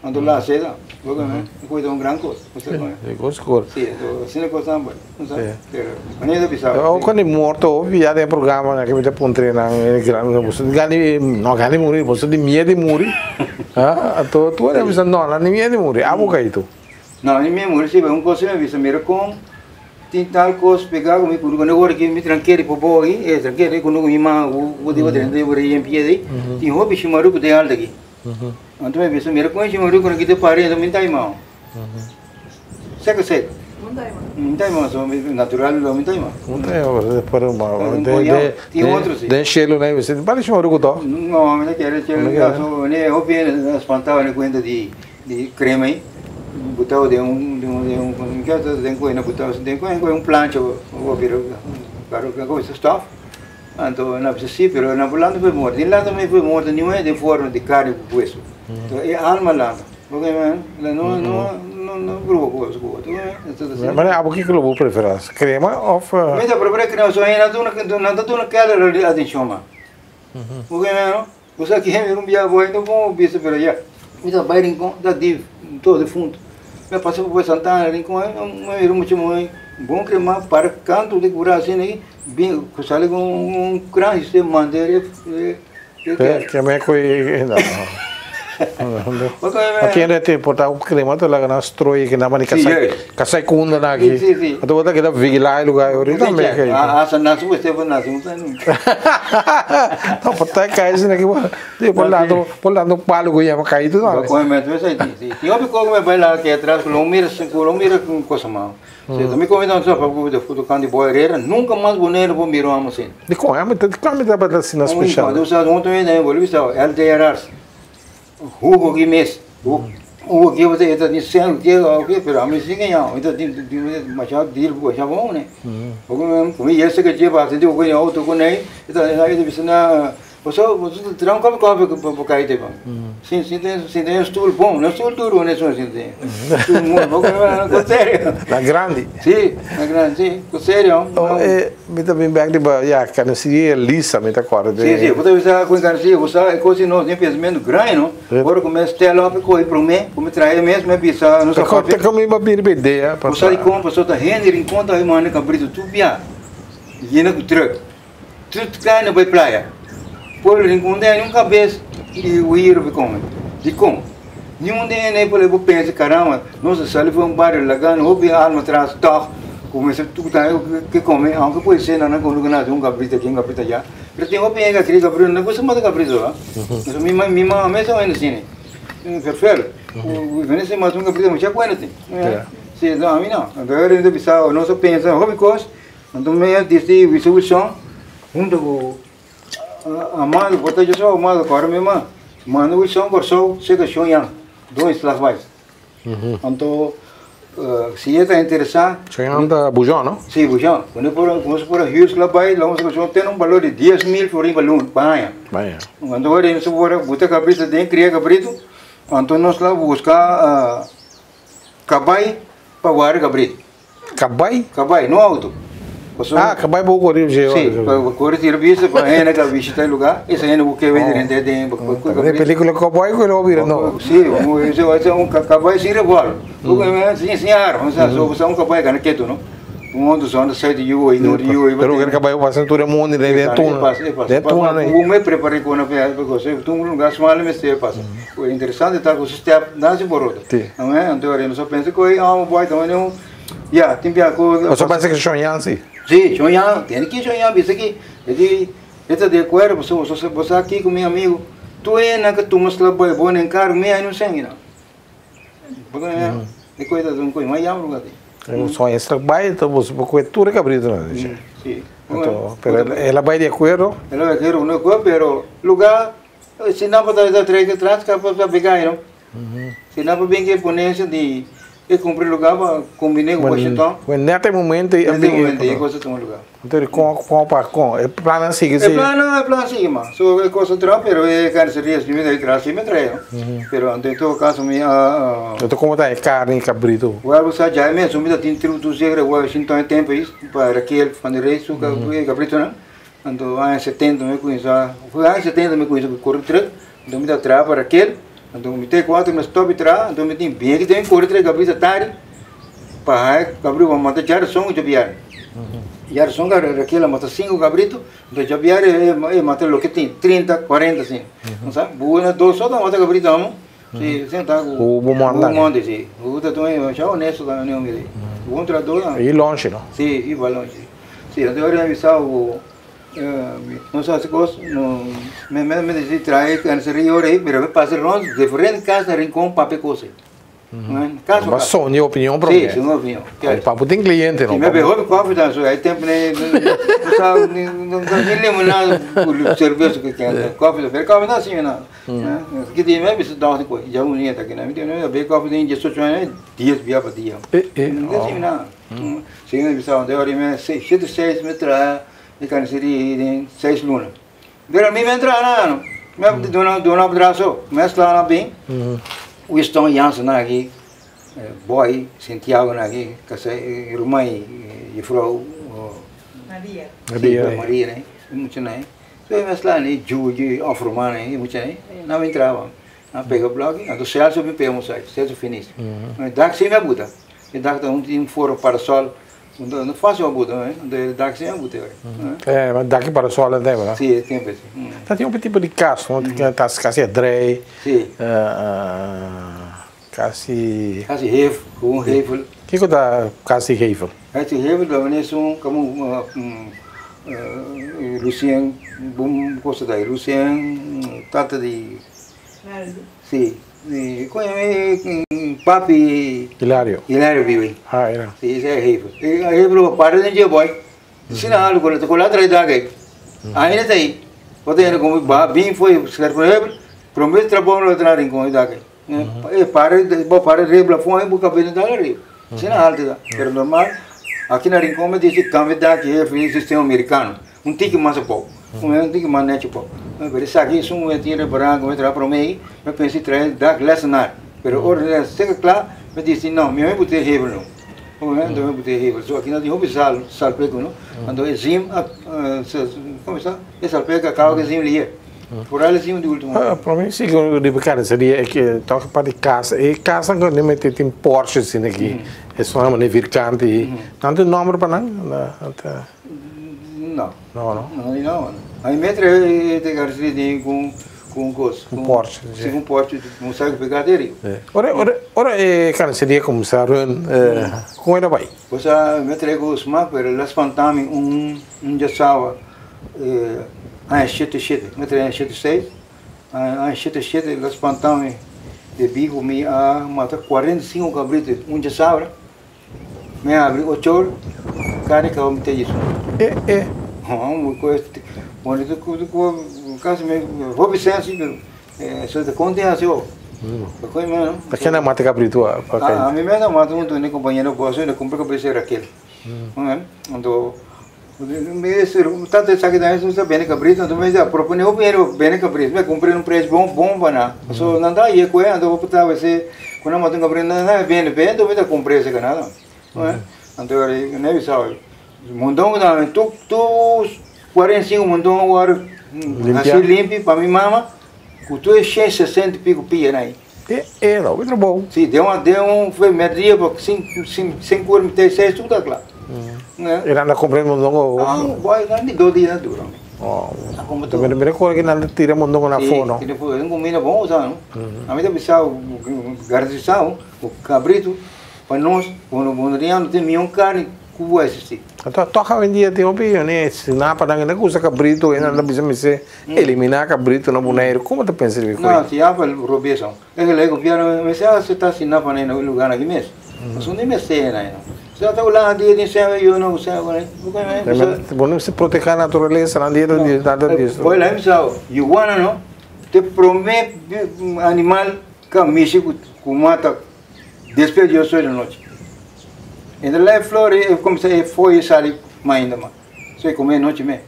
Anto la hacé bo kono e koe ta un gran kos. Bo sa kono? E kos kor. Si, anto asina kos nan bai. Bo sa? Pero manera ta bisa. O kon e morto hopi ya den programa nan ke mi ta puntra nan e gran boso tin gana di no gana di muri boso tin miedu di muri ha anto tur a bisa no nan tin miedu di muri abo kai tu. No mi miedu di muri si pero un kos si mi a bisa mira kon tin tal kos pega ku mi ku no ora ki mi trankeri por bo aki e trankeri ku no ku mi man ku di otro hende por yempia di tin hopi shimaru ku den alta aki. Anto mi bisa mira kon e shimaru ku no kita pari anto mi ta imao. Seka seka. Mi ta imao so natural lo mi ta imao. Mi ta imao pero den shelu na bisa bali shimaru ku to. No mi ta kere shelu so ne hopi hende a spantao ne kuenta di Di crema ei, botao den un, den un, den un, mi keda ta den koe na botao den koe koe un plancha bo bira karo ke koe stof anto nan bisa si pero nan por lanta por morto ni lanta mi por morto ni un den forma di carne ku hueso to e alma lanta porque no no no no bruha ku hueso ku otro Mane abo kiko lo bo prefera crema of Mi ta prefera crema so nan ta duna nan ta duna keller atencion mas porque Bo sa ki hende un bia bo ainda bon bisa pero ya mi ta bai Rincon ta di todo defunto mi a pasa por Santana Rincon mi a mira un mucha muhe bon crema para canto di cura asina aki bin cu sali cu un gran histe manda e Keme cu no Kende te por ta crema ta laga nan strooi ki nan mani kasai kunda nan aki. Anto bo ta keda vigila e lugar ahorita me ke. Asa nasu bo Stefan nasu un sanu. No por ta kai sina ki bo por lando por lando un palo ku yama kai tu no. Bo me tu sai ti. Ti hopi ko me bai la ke atras ku lo mira ku lo mira ku cosa mau. Si mi come dan so pa ku de futu kan di boy herrera nunca mas bonero bo miro amo sin. Di kon amo ta di kon mi tabata asina special. Un sa un to ne bolivia sa LDRs. Hugo ki mes, Hugo ki e ta tin sèn ke oke pero ami si ke ña mi ta tin masha deal masha bon kuné. Ku mi yese ke dje bastante ku e outo kuné e ta bisa na boso boso ta traha un kopi kofi pa kai te ban. Sin sin tin sin tin stoel bon no stoel duru ne so sin tin stoel moli ku serio. Na grandi. Si na grandi si ku serio. Mi ta bin bek riba, ya, Carniceria Lisa, mi ta corda de. Si, si, bo ta bisa cu Carniceria, bo sa e cos di nos tin pensamiento grandi, no? Ora cu mi stel op e coge prome, cu mi trae mes, mi bisa nos a papia. Te con mi ba bin riba idea pa. Bo sa dicon? Pasobra ta hende Rincon ta manda cabrito tur bia, yena cu truck, tur cay na bay playa. Pueblo Rincon no tin un cabes di huir pa come. Dikon? Niun den hende por bo pensa, caramba, nos a sali for un bario laga, hopi alma tras tòg, ku mester tur ta ke kome, aunke puede ser nan a kome ku un kabrito aki, un kabrito allá, pero tin hopi hende ku a kria kabrito, nan gusta mata kabrito, ha. Mi mi mama mes a wende asina, ferfel, ku wende mata un kabrito mucha kuenta tin. Si, ami no, anto ora mi ta bisa, nos a pensa hopi kos, anto mi a disdi Wilson hunto ku Amado, bo ta djis Amado kòrda mi ma manda Wilson Kòrsou seka shon Yan don e slag bai. Anto si e ta interesá. Shon Yan ta Bujon no? Si Bujon. Kuando por nos por a hür slag bai lo nos shon tene un balor di 10.000 florin pa luna pa aña. Anto ora nos por a buta kabrito den kria kabrito anto nos la buska kabai pa wari kabrito. Kabai? Kabai, no auto. Ah, kabai bo kore dje. Si, pa kore tira bista pa hende ka bishita e lugar, esa hende ku ke wende rente den. E pelikula koboi ku lo bira no. Si, ese un kabai sin revolver. Sin sin arma, so un kabai gana ketu no. Un otro son ta sai di yu i no di yu. Pero ker kabai pasa tur e mundo den tuna. Den tuna. Un me prepare ku na pe because tun lugar smal mester pasa. Interesante ta ku su step nasi boroto. Anto ora nos a pensa ku e amo boy ta un ya tin bia ku. Nos a pensa ku Shon Yan si. Si, Shon Yan, tene ki Shon Yan bisa ki e di e ta di akuerdo pasobra boso bo sa kiko mi amigo tur hende ku tuma sla boy bo na enkargo mi ai no sèn nan. Pasobra e koe ta un koe mas yamber ku ati. Shon Yan sla bai enton boso por koe tur e kabritonan. Si. Anto pero el a bai di akuerdo. El a bai di akuerdo pero lugar si nan por ta trek atras ka por ta bigay no. Si nan por bin ku e ponencia di e kumpra lugar pa kombine ku Washington. Bueno, net e momento ei. Net e momento ei e kos a tuma lugar. Anto di kon kon pa kon e plannan sigui si. E plannan e plan sigui man. So e kos a traha pero e carniceria si mi ta traha si mi traha no. Pero anto en todo caso mi a. Anto komo ta e carni e cabrito? Well bo sa djai mes mi ta tin tribu zeker Washington e tempo ei pa Raquel van der Rey su cabritonan. Anto aña setenta mi kuminsá, fu aña setenta mi kuminsá ku kore truk, anto mi ta traha pa Raquel, anto mi te kuater mi stop di traha, anto mi tin bien ki den kore truk abri ta tardi pa haña kabritu pa mata djarason ku djabièrnè. Djarason ka Raquel a mata sinku kabritu, anto djabièrnè e mata loke tin, 30, 40 asina. Bo sa, bo na dos so ta mata kabritu amo, si si ta ku Ku bo manda. Ku bo manda si. Bo ta tuma masha honesto tambe hombre, bon trahador tambe. I lonchi no? Si, i ba lonchi. Si, anto ora mi sa ku nos hasi kos, mi mi disi trae carniceria ora ei, pero mi pasa rond diferente kas na Rincon papia kos ei. Kas pa kas. Son di opinion prome. Si, son opinion. Pa bo tin cliente no. Si, mi hopi koffie ta so, e tempo nei no sa ni limonada ku cerveza ku kende, koffie, pero koffie no asina no. Ki dia mi a bisa dòkter ku ya un nieta aki na mi a bebe koffie den diesocho aña dies bia pa dia. No asina no. Si mi bisa unda ora mi shete seis mi traha e carniceria den seis luna. Pero mi no traha nada no. Mi a duna duna abraso, mi a sla nan bin. Winston Jansen nan aki, Boy Santiago nan aki, kasa e ruman e juffrouw Maria. Maria, Maria nan, e muchanan ei. So mi a sla nan, Juju, Offerman nan, e muchanan ei, nan bin traha. Nan pega blòki, anto Celso bin pega un sai, Celso Finis. Dak si mi a buta. E dak ta un tin foro parasol, no fácil pa buta, no? E dak si a buta. Eh, ma dak parasol a tem, no? Si, e tempo si. Ta tin un tipo di cas, no? Ta casi a drei. Si. Casi. Casi hef, gewoon gevel. Kiko ta casi gevel? Casi gevel ta wanneer zo'n, como Lucien, bon cosa ta, Lucien, tata di. Naldo. Si. Kon papi Hilario. Hilario bibi. Ah, era. Si, ese e hefe. E hefe lo para den je boy. Sina halu kola kola trae dag ei. Ainda ta ei. Bota ainda como ba bin foi scherp hefe. Promete trabalho lo tra rincon dag ei. E para bo para rebla foi bu cabelo da ri. Sina halu da. Pero normal aqui na Rincon me dice cambio dag hefe sistema americano. Un tiki mas pouco. Un tiki mas neto pouco. Pero esaki es un tira branco me trae prome, me pensi trae dag lessenaar. Pero ora seca kla, me dice no, mi me bute hevel no. Anto mi bute hevel. So aki no tin hopi sal, salpeco no. Anto e zim, como sa? E salpeco acaba ke zim lier. Vooral e zim di ultimo. Ah, prome si ku riba carniceria e ke toka pa di casa. E casa ku ne mete tin Porsche sin aki. E son mane vierkante. Nan tin nomber pa nan? No. No, no. No, no. A mi metre te carniceria tin ku Ku un kos. Un pòrche. Si, un pòrche, un saku pegá te riba. Ora, ora, ora e carniceria kuminsá run, kon e ta bai? Cosa mi a trae ku smak, pero el a spantá mi un un djasawa aña shete shete. Mi a trae aña shete seis, aña shete shete el a spantá mi debí ku mi a mata 45 kabritu un djasabra. Mi a habri ocho or, kari kaba mi ta djis un. E, e. Hon, bueno, kasi mi hopi sensi, pero so ta konta hasi ho. Pa ken a mata kabritu a? A mi mes a mata huntu ku mi kompañero Gozo, el a kumpra kabes di Raquel. Anto, tantu esaki tambe nos ta bende kabritu, anto mi a propone hopi hende pa bende kabritu, mi a kumpra un pres bon bon pa nan. Pasobra nan ta haye ku e, anto bo ta wese ku nan mata un kabritu nan a bende p'e, anto mi ta kumpra esaki nan. Anto mi a bisa Monton ku ta tur tur 45 monton a wòrdu hasi limpi pa mi mama ku tur e shen sesenta i piko pia nan. E e no hopi trabou. Si den un den un fe merdia pa sinku ora mitad seis tur ta kla. E nan ta kumpra e mondongo awor? Ah boy nan di dos dia nan dura. Oh. Mi rekorda ku nan ta tira mondongo na forno. Si tira forno e un kumida bon usa no. Ami ta bisa garantisa ku kabritu pa nos boneriano tin mion karni ku bo a existi. Anto tòg awendia tin hopi yone snapa nan a usa kabritu e nan ta bisa mester eliminá kabritu na Boneiru. Komo ta pensa riba e koe? No, si apa robes aun. E ke lei gobièrnu mester aseptá snapa na e lugar aki mes. Pasobra no mester na e no. Si ata Hulanda dia tin sènwe yo no sènwe Bo no mester protehá naturalesa nan dia ta ta destruí. Boy laimi sa iguana no ta e promé animal ku a mishi ku mata. Despues di ocho di nochi. Entre la e flor e cuminsa e foyo sali mainda mas. So e come nochi me.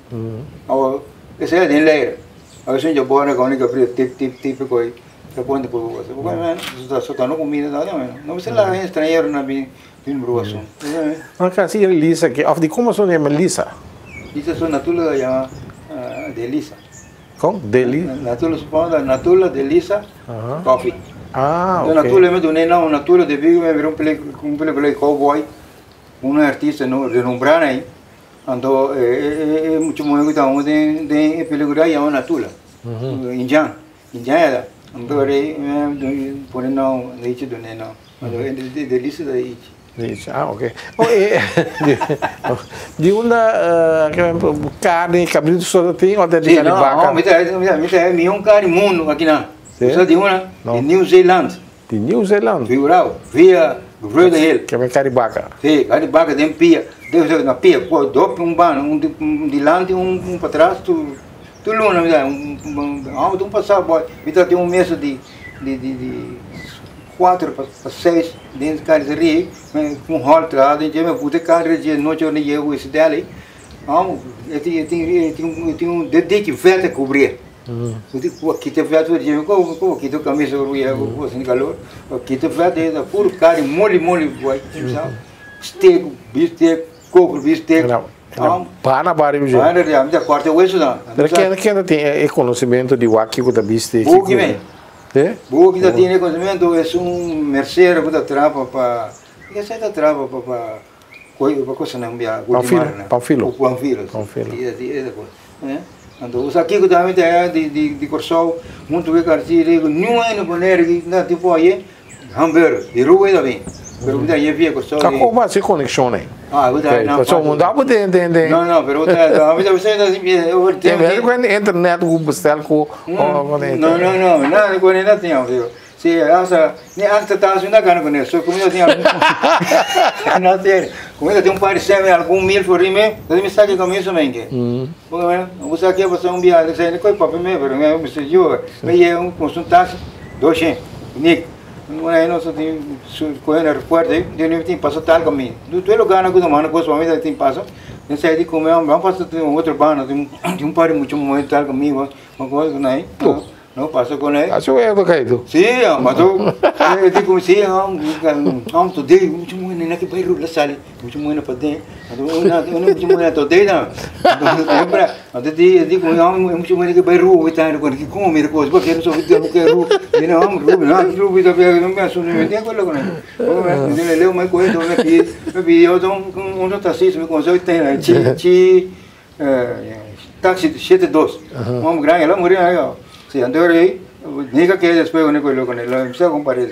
Awor esey a den leira. Awor esun dja bora con e cabrito tip tip tip e coy ta ponte por bo cosa. Bo so ta no comida ta no. No mester laga e extranhero na bin bin brua asun. Nan casi e Lisa ke of di como su yama Lisa? Lisa su natula ta yama de Lisa. Kon? Deli? Natula supongo ta Natula de Lisa Coffee. Ah, ok. Natula mi duna e nom Natula debí ku mi a mira un pelikula di cowboy, un artista renombrá na ei, anto e mucha muhé ku ta hunga den e pelikula yama Natula, indian, indian e ta. Anto mi pone nom, mi duna e nom. De Lisa ta ichi. Ah, ok. Oh, eh, di unda carne cabrito so ta tin o ta di carne vaca? No, mi ta mi ta mihó carne mundo aki nan. Sí? Sa di una? No. Di New Zealand. Di New Zealand? Figurao, via Vreugdenhil. Ke men carne vaca? Sí, carne vaca den pia. Den na pia, po dop un banda, un dilanti, un patras, tur tur luna mi ta un pasa boy, mi ta tin un mesa di di di di Cuatro pa seis den carniceria cu un hall traha den dje, mi puta e carne dje nochi ora yega cu e deli, e tin un dediki vet a cubrie, cu a kita vet for dje, cu a kita camisa ora cu yega cu asina calor, a kita vet e ta puro carne moli moli boy, steak, bifsteak, coco bifsteak. Pana bario dje. Pana dje, mi ta corta e hueso nan. Pero ken ta tin e conocimento di wak kico ta bisti? Buki men. Eh? Bo ki ta tene conocimento es un mercero ku ta traha pa pa ke ta traha pa pa pa kosanan bia Panfilo, Panfilo. Panfilo. Panfilo. Si esa kos. Eh? Anto usa kiko tambe ta di di di Kòrsou huntu ku e karchi riku niun hende Bonaire ki na tipo aye hamburger di Rui ta bin pero ku ta aye via Kòrsou. Ta kon hasi konekshon ei? Ah, ku ta na Pasobra bo no ta den den den. No no, pero ta ta ta Tem ver ku internet ku bestel ku No no no, nada ku ne tin amigo. Si hasta ni hasta ta haciendo gana con eso, como yo tenía no tiene. Como yo tengo un par de seme algún mil por rime, entonces me saque con eso mengue. Porque bueno, você aqui você um viagem, você não coi papi me, pero me me yo me llevo un consultasse, doce, nick. Não é não só tem su correndo aeroporto, eu nem tem passo tal caminho. Do tu lugar na coisa mano, coisa para mim tem passo. Não sei de como é, vamos passar tem um outro bando, tem um par de muito momento tal caminho, uma coisa não é. No paso con él. Acho que é caído. Sí, matou. Eu digo, sí, vamos today, muito bueno, na que vai rula sali, muito bueno para dentro. Una muito bueno today não. Lembra? Até te digo, não, é muito bueno que vai rua e tá, com que como me coisa, porque não sou de que rua. E não, rua, não, rua da pega, não me assumo, não tem coisa com ele. Como é, leu mais coisa, me pedi, me pediu um um taxista, me conseguiu tem, chi chi taxi 72. Um grande, ela morreu aí, ó. Sí, anto ora nunca que después uno con lo con el empecé a comparar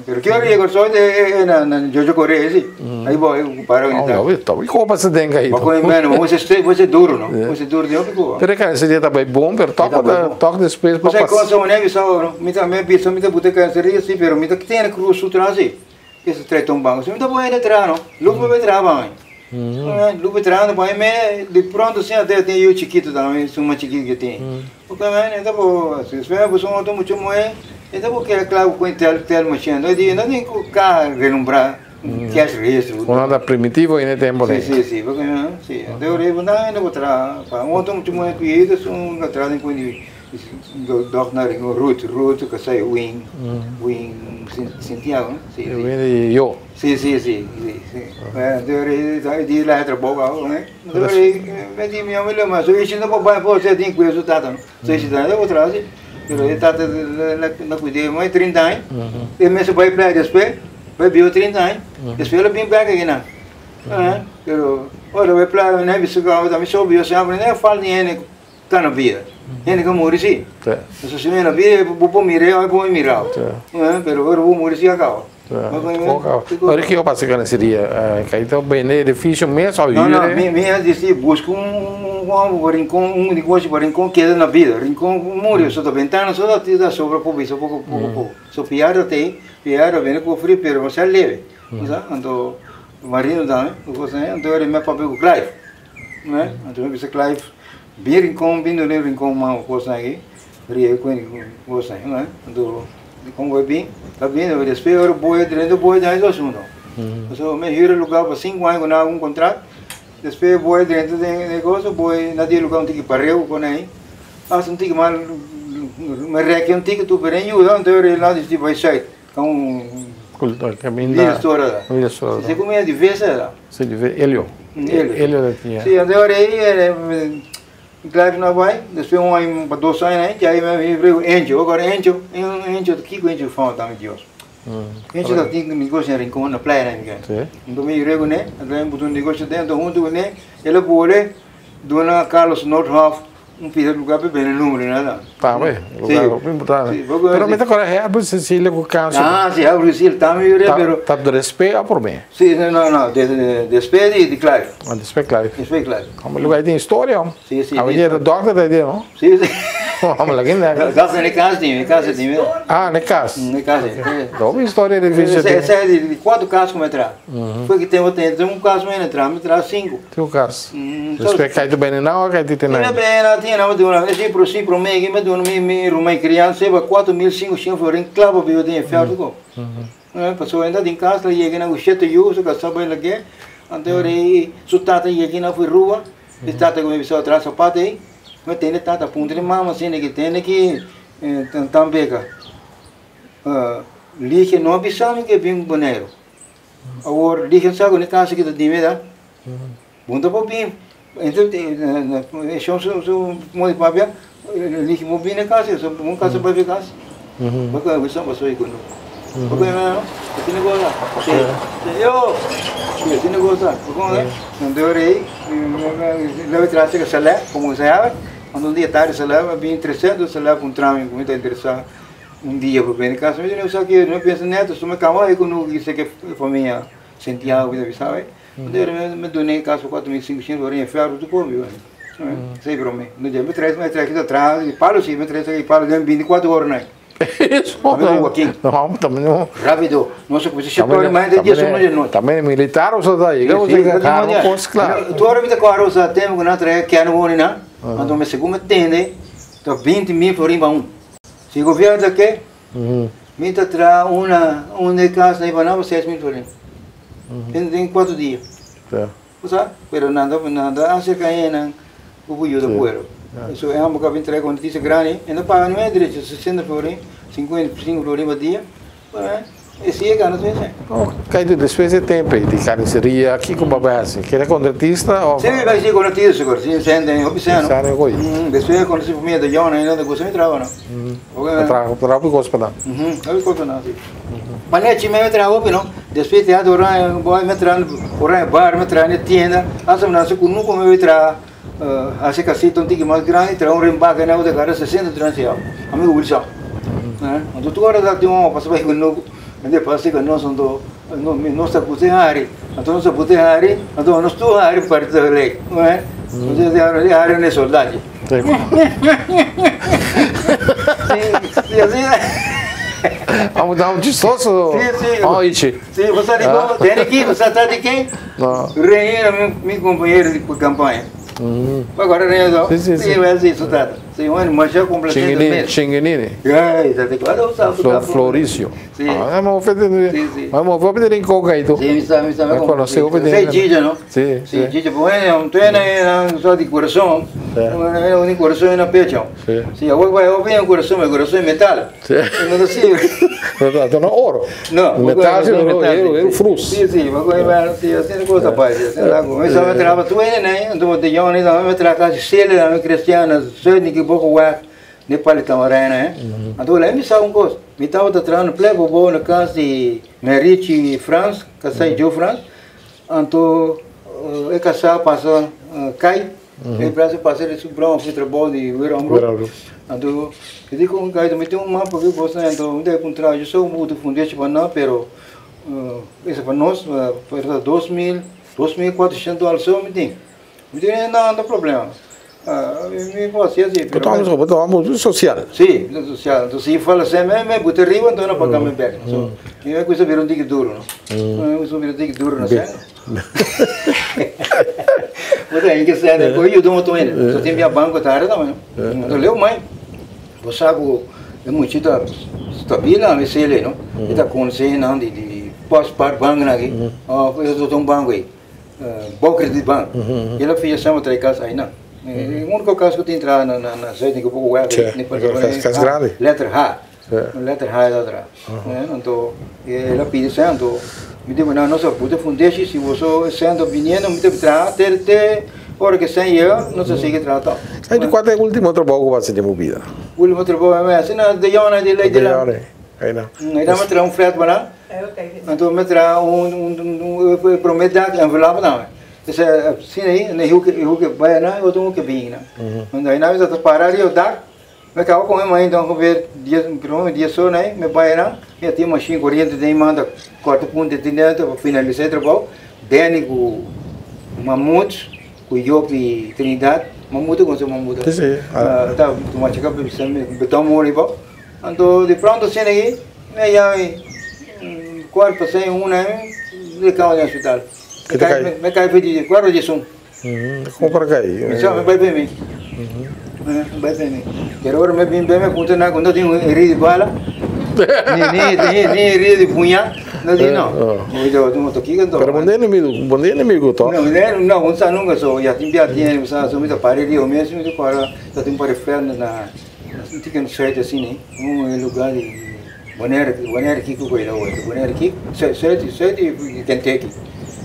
pero quiero llegar soy de na na yo corre sí. Ahí voy a comparar Oh, no, tá. E como passa den aí? Mas mano, você você duro, não? Você duro de outro. Pero que seria também bom, pero toca toca depois para Você com só né, só, me também bisa me botar seria sí, pero me que tem cruz sutra assim. Esse treto um banco. Se me tá bom entrar, não? Lupo vai entrar, vai. Lupo entrando, vai me de pronto assim até tem eu chiquito também, suma chiquito que tem. Porque man, então pô, se você vai um outro muito moe, então porque é claro com tel tel machine, não tem não tem cá relumbrar. Cash registro. Nada primitivo e nem tempo Sim, sim, sim, porque sim, eu revo não não vou tra, para um outro muito moe que isso um atrás em quando dog na Ruth, Ruth que sai wing, wing Santiago, sim. Wing yo. Sim, sim, sim, sim, sim. Eu de lá trabalho, né? Eu me di minha mulher, mas eu não vou vai você tem que isso tata, não. Se eu vou trazer. Pero eu tata na cuidei mais 30 anos. E me se vai para depois, vai bio 30 anos. Depois ele vem back aqui não. Pero olha, vai para né, isso que eu também sou bio sempre, né, falo nem tá na vida. Ele que morre sim. Se se na vida, vou mirar, eu vou mirar. Pero eu vou morrer se acaba. Ora que eu passei que seria, que então bem edifício mesmo, Não, não, minha disse busco um rincão, um negócio para rincão queda na vida, rincão morre, só da ventana, só da tida sobra pouco, só pouco, pouco, pouco. Só piada tem, piada vem com frio, pero você leve. Sabe? Então, marido também, o né? Então ele me papel com Clive, né? Então eu disse Clive, bem rincão, bem no rincão, uma coisa aqui, rio com coisa, né? Então como vai bem, tá bem, eu depois eu vou dentro vou dentro do assunto. So me hiro lugar para 5 anos com um contrato, depois vou dentro do negócio, vou na dia lugar um tique pareu com aí. Ah, um tique mal me reque um tique tu bem ajuda, então eu lá disse vai sair. Com caminho história. Se comia de vez era. Se de vez, Elio. Elio tinha. Sim, então aí Claro não vai, depois um ano para 2 anos, né? Aí me veio Encho, agora Encho, Encho aqui com Encho fala também Deus. Encho tá tem negócio em Rincón na praia, né? Sim. Então me rego, né? Então botou um negócio dentro junto, né? Ele pôde dona Carlos Nordhoff um pedido lugar para bem número, né? Tá, bem. Lugar bem botado. Pero me tá agora é a Cecília com câncer. Ah, sim, a Cecília também, pero tá do respeito por mim. Sim, não, não, despeito de Clive. Ah, despeito Clive. Despeito Clive. Como lugar tem história, Sim, sim. A mulher doctor da ideia, não? Sim, sim. Vamos lá, quem é? Casa na casa, tem, casa tem. Ah, na casa. Na casa. Então, história de vida. Essa é de 4 casas como entrar. Foi que tem um caso mesmo entrar, me traz 5. Tem um caso. Despeito cai do bem não, cai de tem não. Não, bem, não tinha não, dona. Esse pro sim pro meio, me dona me me rumai criança, 4.500 florin clavo viu de ferro com. Passou ainda em casa, cheguei na gucheta eu, só que sabe lá que, então aí, su tata cheguei na foi rua, e tata com me atrás sapato aí. Mas tem tata ponto de mama assim que tem que também cá. Lige não avisam que vem boneiro. Agora lige sabe na casa que tá de meda. Bunda po bem. Então eu sou muito papia, lige mo bem na casa, sou um casa para ver casa. Porque eu sou pessoa que não. Porque não, tem negócio. Sim. Eu, sim, tem negócio. Porque né? Não deu rei, leva traz que salé, como se chama. Quando um dia tarde se leva, bem interessado, se leva um trame muito interessado. Um dia para bem em casa, mas eu não sei que eu não penso neto, só me calma aí quando isso que família Santiago, sabe? Quando eu me donei casa 4.500 florin ferro do corpo, sei para mim. No dia me traz aqui atrás, e palo sim, me traz aqui palo de 24 horas, né? Isso. Não, também não. Rápido. Nossa, você chegou mais de dia só de noite. Também militar ou só daí? Claro. Tu agora me tá com a tempo que não traz que não vou né? Então me segundo entende, tá 20.000 florin para um. Se o governo daqui, me tá traz uma casa aí para não 6.000 florin. Tem 4 dias. Tá. Sabe? Pero nada nada acerca aí não o buio do pueblo. Isso é uma que vem trazer com notícia grande, ainda paga não é direito, 60 florin, 55 florin por dia. Esse é ganho, não é? Ok, depois de tempo de carniceria aqui com babá assim, que era contratista ou? Sim, vai ser contratista, agora, sim, sim, tem opção. Depois quando se família da Jona ainda gosta de trabalho, não? Trabalho, trabalho gosta para dar. Eu gosto não, sim. Mas nem time me trabalho, não. Depois teatro, oran, boy me trabalho, oran bar me trabalho tienda, asa não se com nunca me trabalho. Hasi casita un tiki mas grandi, traha un rembake na ku ta gara 60 transiao. Amigo Wilson. Anto tur ora ta tin un hòmber pasa bai ku no, hende pasa ku nos anto nos ta puse hari, anto nos ta puse hari, anto nos tur hari parti ta lei. Entonces e hari no e soldado. Sí, asina. Amo ta un chistoso. Sí, sí. Oh, Ichi. Sí, bo sa di ko, tene ki, bo sa di ken? No. Rei era mi compañero di campaña. Agora Rei do. Sí, sí, sí. Sí, sí, su tata. Sí, bueno, masha complacente Chinguinini, mes. Chinguinini. Ay, tata, claro, sa, Flo, Floricio. Sí. Ah, vamos a Sí, sí. Vamos a pedir en coca y tú. Sí, mi sa, Me conocí, Sí, Gigi, no? Sí, Sí, sí. Gigi, bueno, tú eres un de corazón. Sí. Un corazón en el pecho. Sí. Sí, ahora voy a un corazón, el corazón es metal. Sí. No sirve. No, no, oro. No, Metal, sí, metal, oro, sí, oro, sí. frus. Sí, sí, sí, haciendo cosas pa, sí, haciendo algo. Me sabe trabajo, tú eres, né? Então, de jovem, não me traga sele, não cristiana, sou de que pouco wa, ne pali tamarena, né? Então, lá me sabe um coisa. Me tava trabalhando plebo bom na casa de Merici France, casa de Joe France. Então, é casa passa cai. E braço passa ele sobrou um futebol de Verão. Verão. Então, eu digo um cara, também tem um mapa que você então, onde é encontrar, eu sou muito fundante para não, pero isso para nós, para 2000, 2400 dólares só me tem. Me tem não, não problema. Ah, me pode assim, Pero estamos social. Sim, social. Então, se fala assim, me bota arriba, então não pagamos bem. So, e é coisa vira um tique duro, não? É coisa vira um tique duro, não sei. Você aí que sai, né? Eu dou uma toalha. Só tem minha banco tá área também. Então, leu mãe. Você sabe, é muito estabila, me sei não? E tá com sei não de de pós-par banco aqui. Ah, eu tô um banco aí. Bom credit bank. Ela fez chama três casas aí, não? O único caso que eu tenho entrado na na na sede que eu vou Casa grande. Letra H. Letra H é outra. Então, ela pede sendo, me digo, não, nossa, puta fundeixe, se você sendo vindo, me deve trazer, ter, ter, hora que sem eu, não se sigue tratando. Aí, qual é o último trabalho que você tem vida? O último trabalho é assim, de Jona, de Leite lá. Aí não. Aí dá me trazer um flat para lá. Então, me trazer um, prometo dar envelope não. Esse assim aí, né, eu que vai lá, eu tenho que vir, né? Então, aí nós tá parar e eu dar. Me acabo com mãe, então com ver dia, dia só, né? Me vai lá, eu tenho machine corrente, tem manda corta ponto de dentro para finalizar o trabalho. Danny com Mamute, com Job Trinidad, Mamute com seu Mamute. Sim, sim. Tá, tu machuca betão mole, bom. Então, de pronto assim aí, me aí quarto sem um, né? De cá no hospital. Que te cai? Me cai de quarto de som. Como para cair? Me chama, vai bem. Vai bem. Pero agora me bem bem me conta na quando tem um ri de bala. Nem nem nem ri de punha. Não digo não. Eu tô aqui então. Pero bom dia inimigo, bom dia inimigo, tó. Não, não, não, não nunca sou. Já tem bem tinha, sabe, sou muito parede, eu mesmo eu para, já tem para ferro na não tem que assim, né? Um lugar de Bonaire, Bonaire Kiko coisa, Bonaire Kiko, sete, sete Kentucky.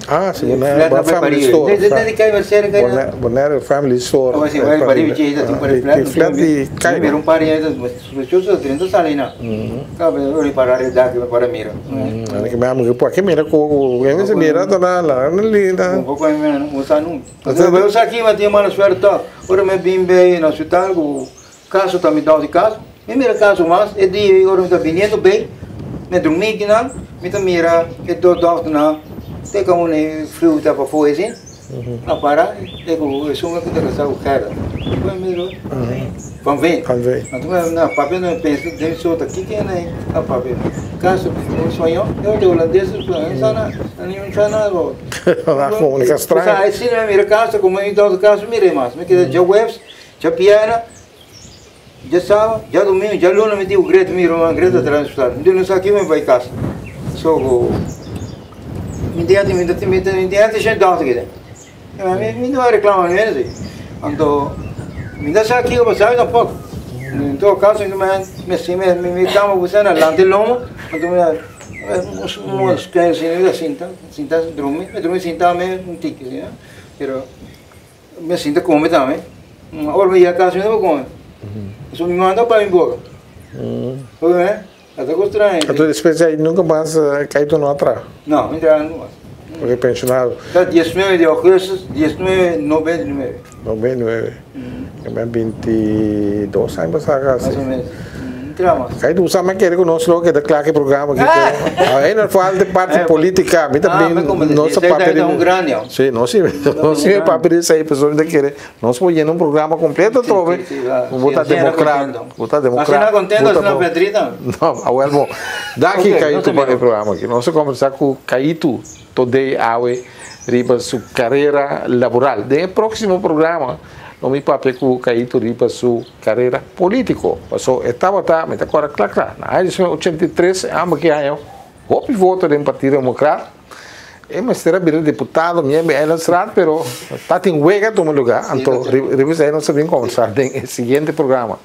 Ah, sim, Bonaire Family Store. Desde que vai ser que Bonaire Family Store. Oh, sim, vai para o dia, tem para flat. Flat de cai. Mira um par aí, sospechoso 30 salina. Cabe, eu parar de dar que para mira. Que me amo que pô, que mira com que se mira tá lá, lá, linda. Um pouco aí mesmo, não usa não. Eu uso aqui, mas tinha mala suerte. Ora me bem bem no hospital, o caso tá me dando de caso. Me mira caso mas, e di ora me tá vindo bem. Me dormi aqui não, me tá mira, e do doctor não. Tem como um frio tá para fora assim. Na para, tem como isso uma que tá o cara. Foi miro. Van vem. Van vem. Então na papel não penso, tem só aqui que né, a papel. Caso um sonho, eu de holandês, não sana, não sana nada. La comunicação estranha. Assim, me mira caso, como então caso mire mais. Me queda já webs, já piano. Já sábado, já domingo, já luna me digo Greta, miro, uma Greta transportar. Então não sei aqui me vai casa. Só o me diante, me diante, me diante, já dá aqui. Me me não reclama nem assim. Então, me dá aqui eu sabe não pouco. Em todo caso, me me me me me cama você na lante loma, então me uns cães assim, sinta, sinta dormir, me dormir sinta me um tique, né? Pero me sinta come também. Agora me ia casa me não come. Isso me manda para mim boca. Foi, né? Até estranho. Então, depois aí nunca mais caiu no atrás. Não, me entraram nunca mais. Ok, pensionado. Ta 19 di augustus 1999. 99. Mm. 22 aña pasá kasi. Mas o menos. Entra mas. Kay tu sa kere ku nos lo keda kla ku e programa aki. Ah. Ei no falta parti polítika. Mi tambe no sa papia di. Un grande. Sí, no sí, no sí papia di esei persona ta kere. Nos por yena un programa kompleto atrobe. Bo ta demokrat, bo ta demokrat. Asina kontento, asina Pedrita. No, awel bo. Danki Kaitu pa e programa aki. Nos a kombersa ku Kaitu Todey awe riba su karera laboral. Den e próksimo programa lo mi papia ku Kaitu riba su karera polítiko. Paso e tabata, mi ta kòrda kla kla, na aña 1983 e amber ki haña hopi voto den Partido Demokrat. E mester a bira diputado miembro di Eilandsraad, pero ta tin wega tuma lugá. Anto riba esei nos ta bin kombersá den e siguiente programa.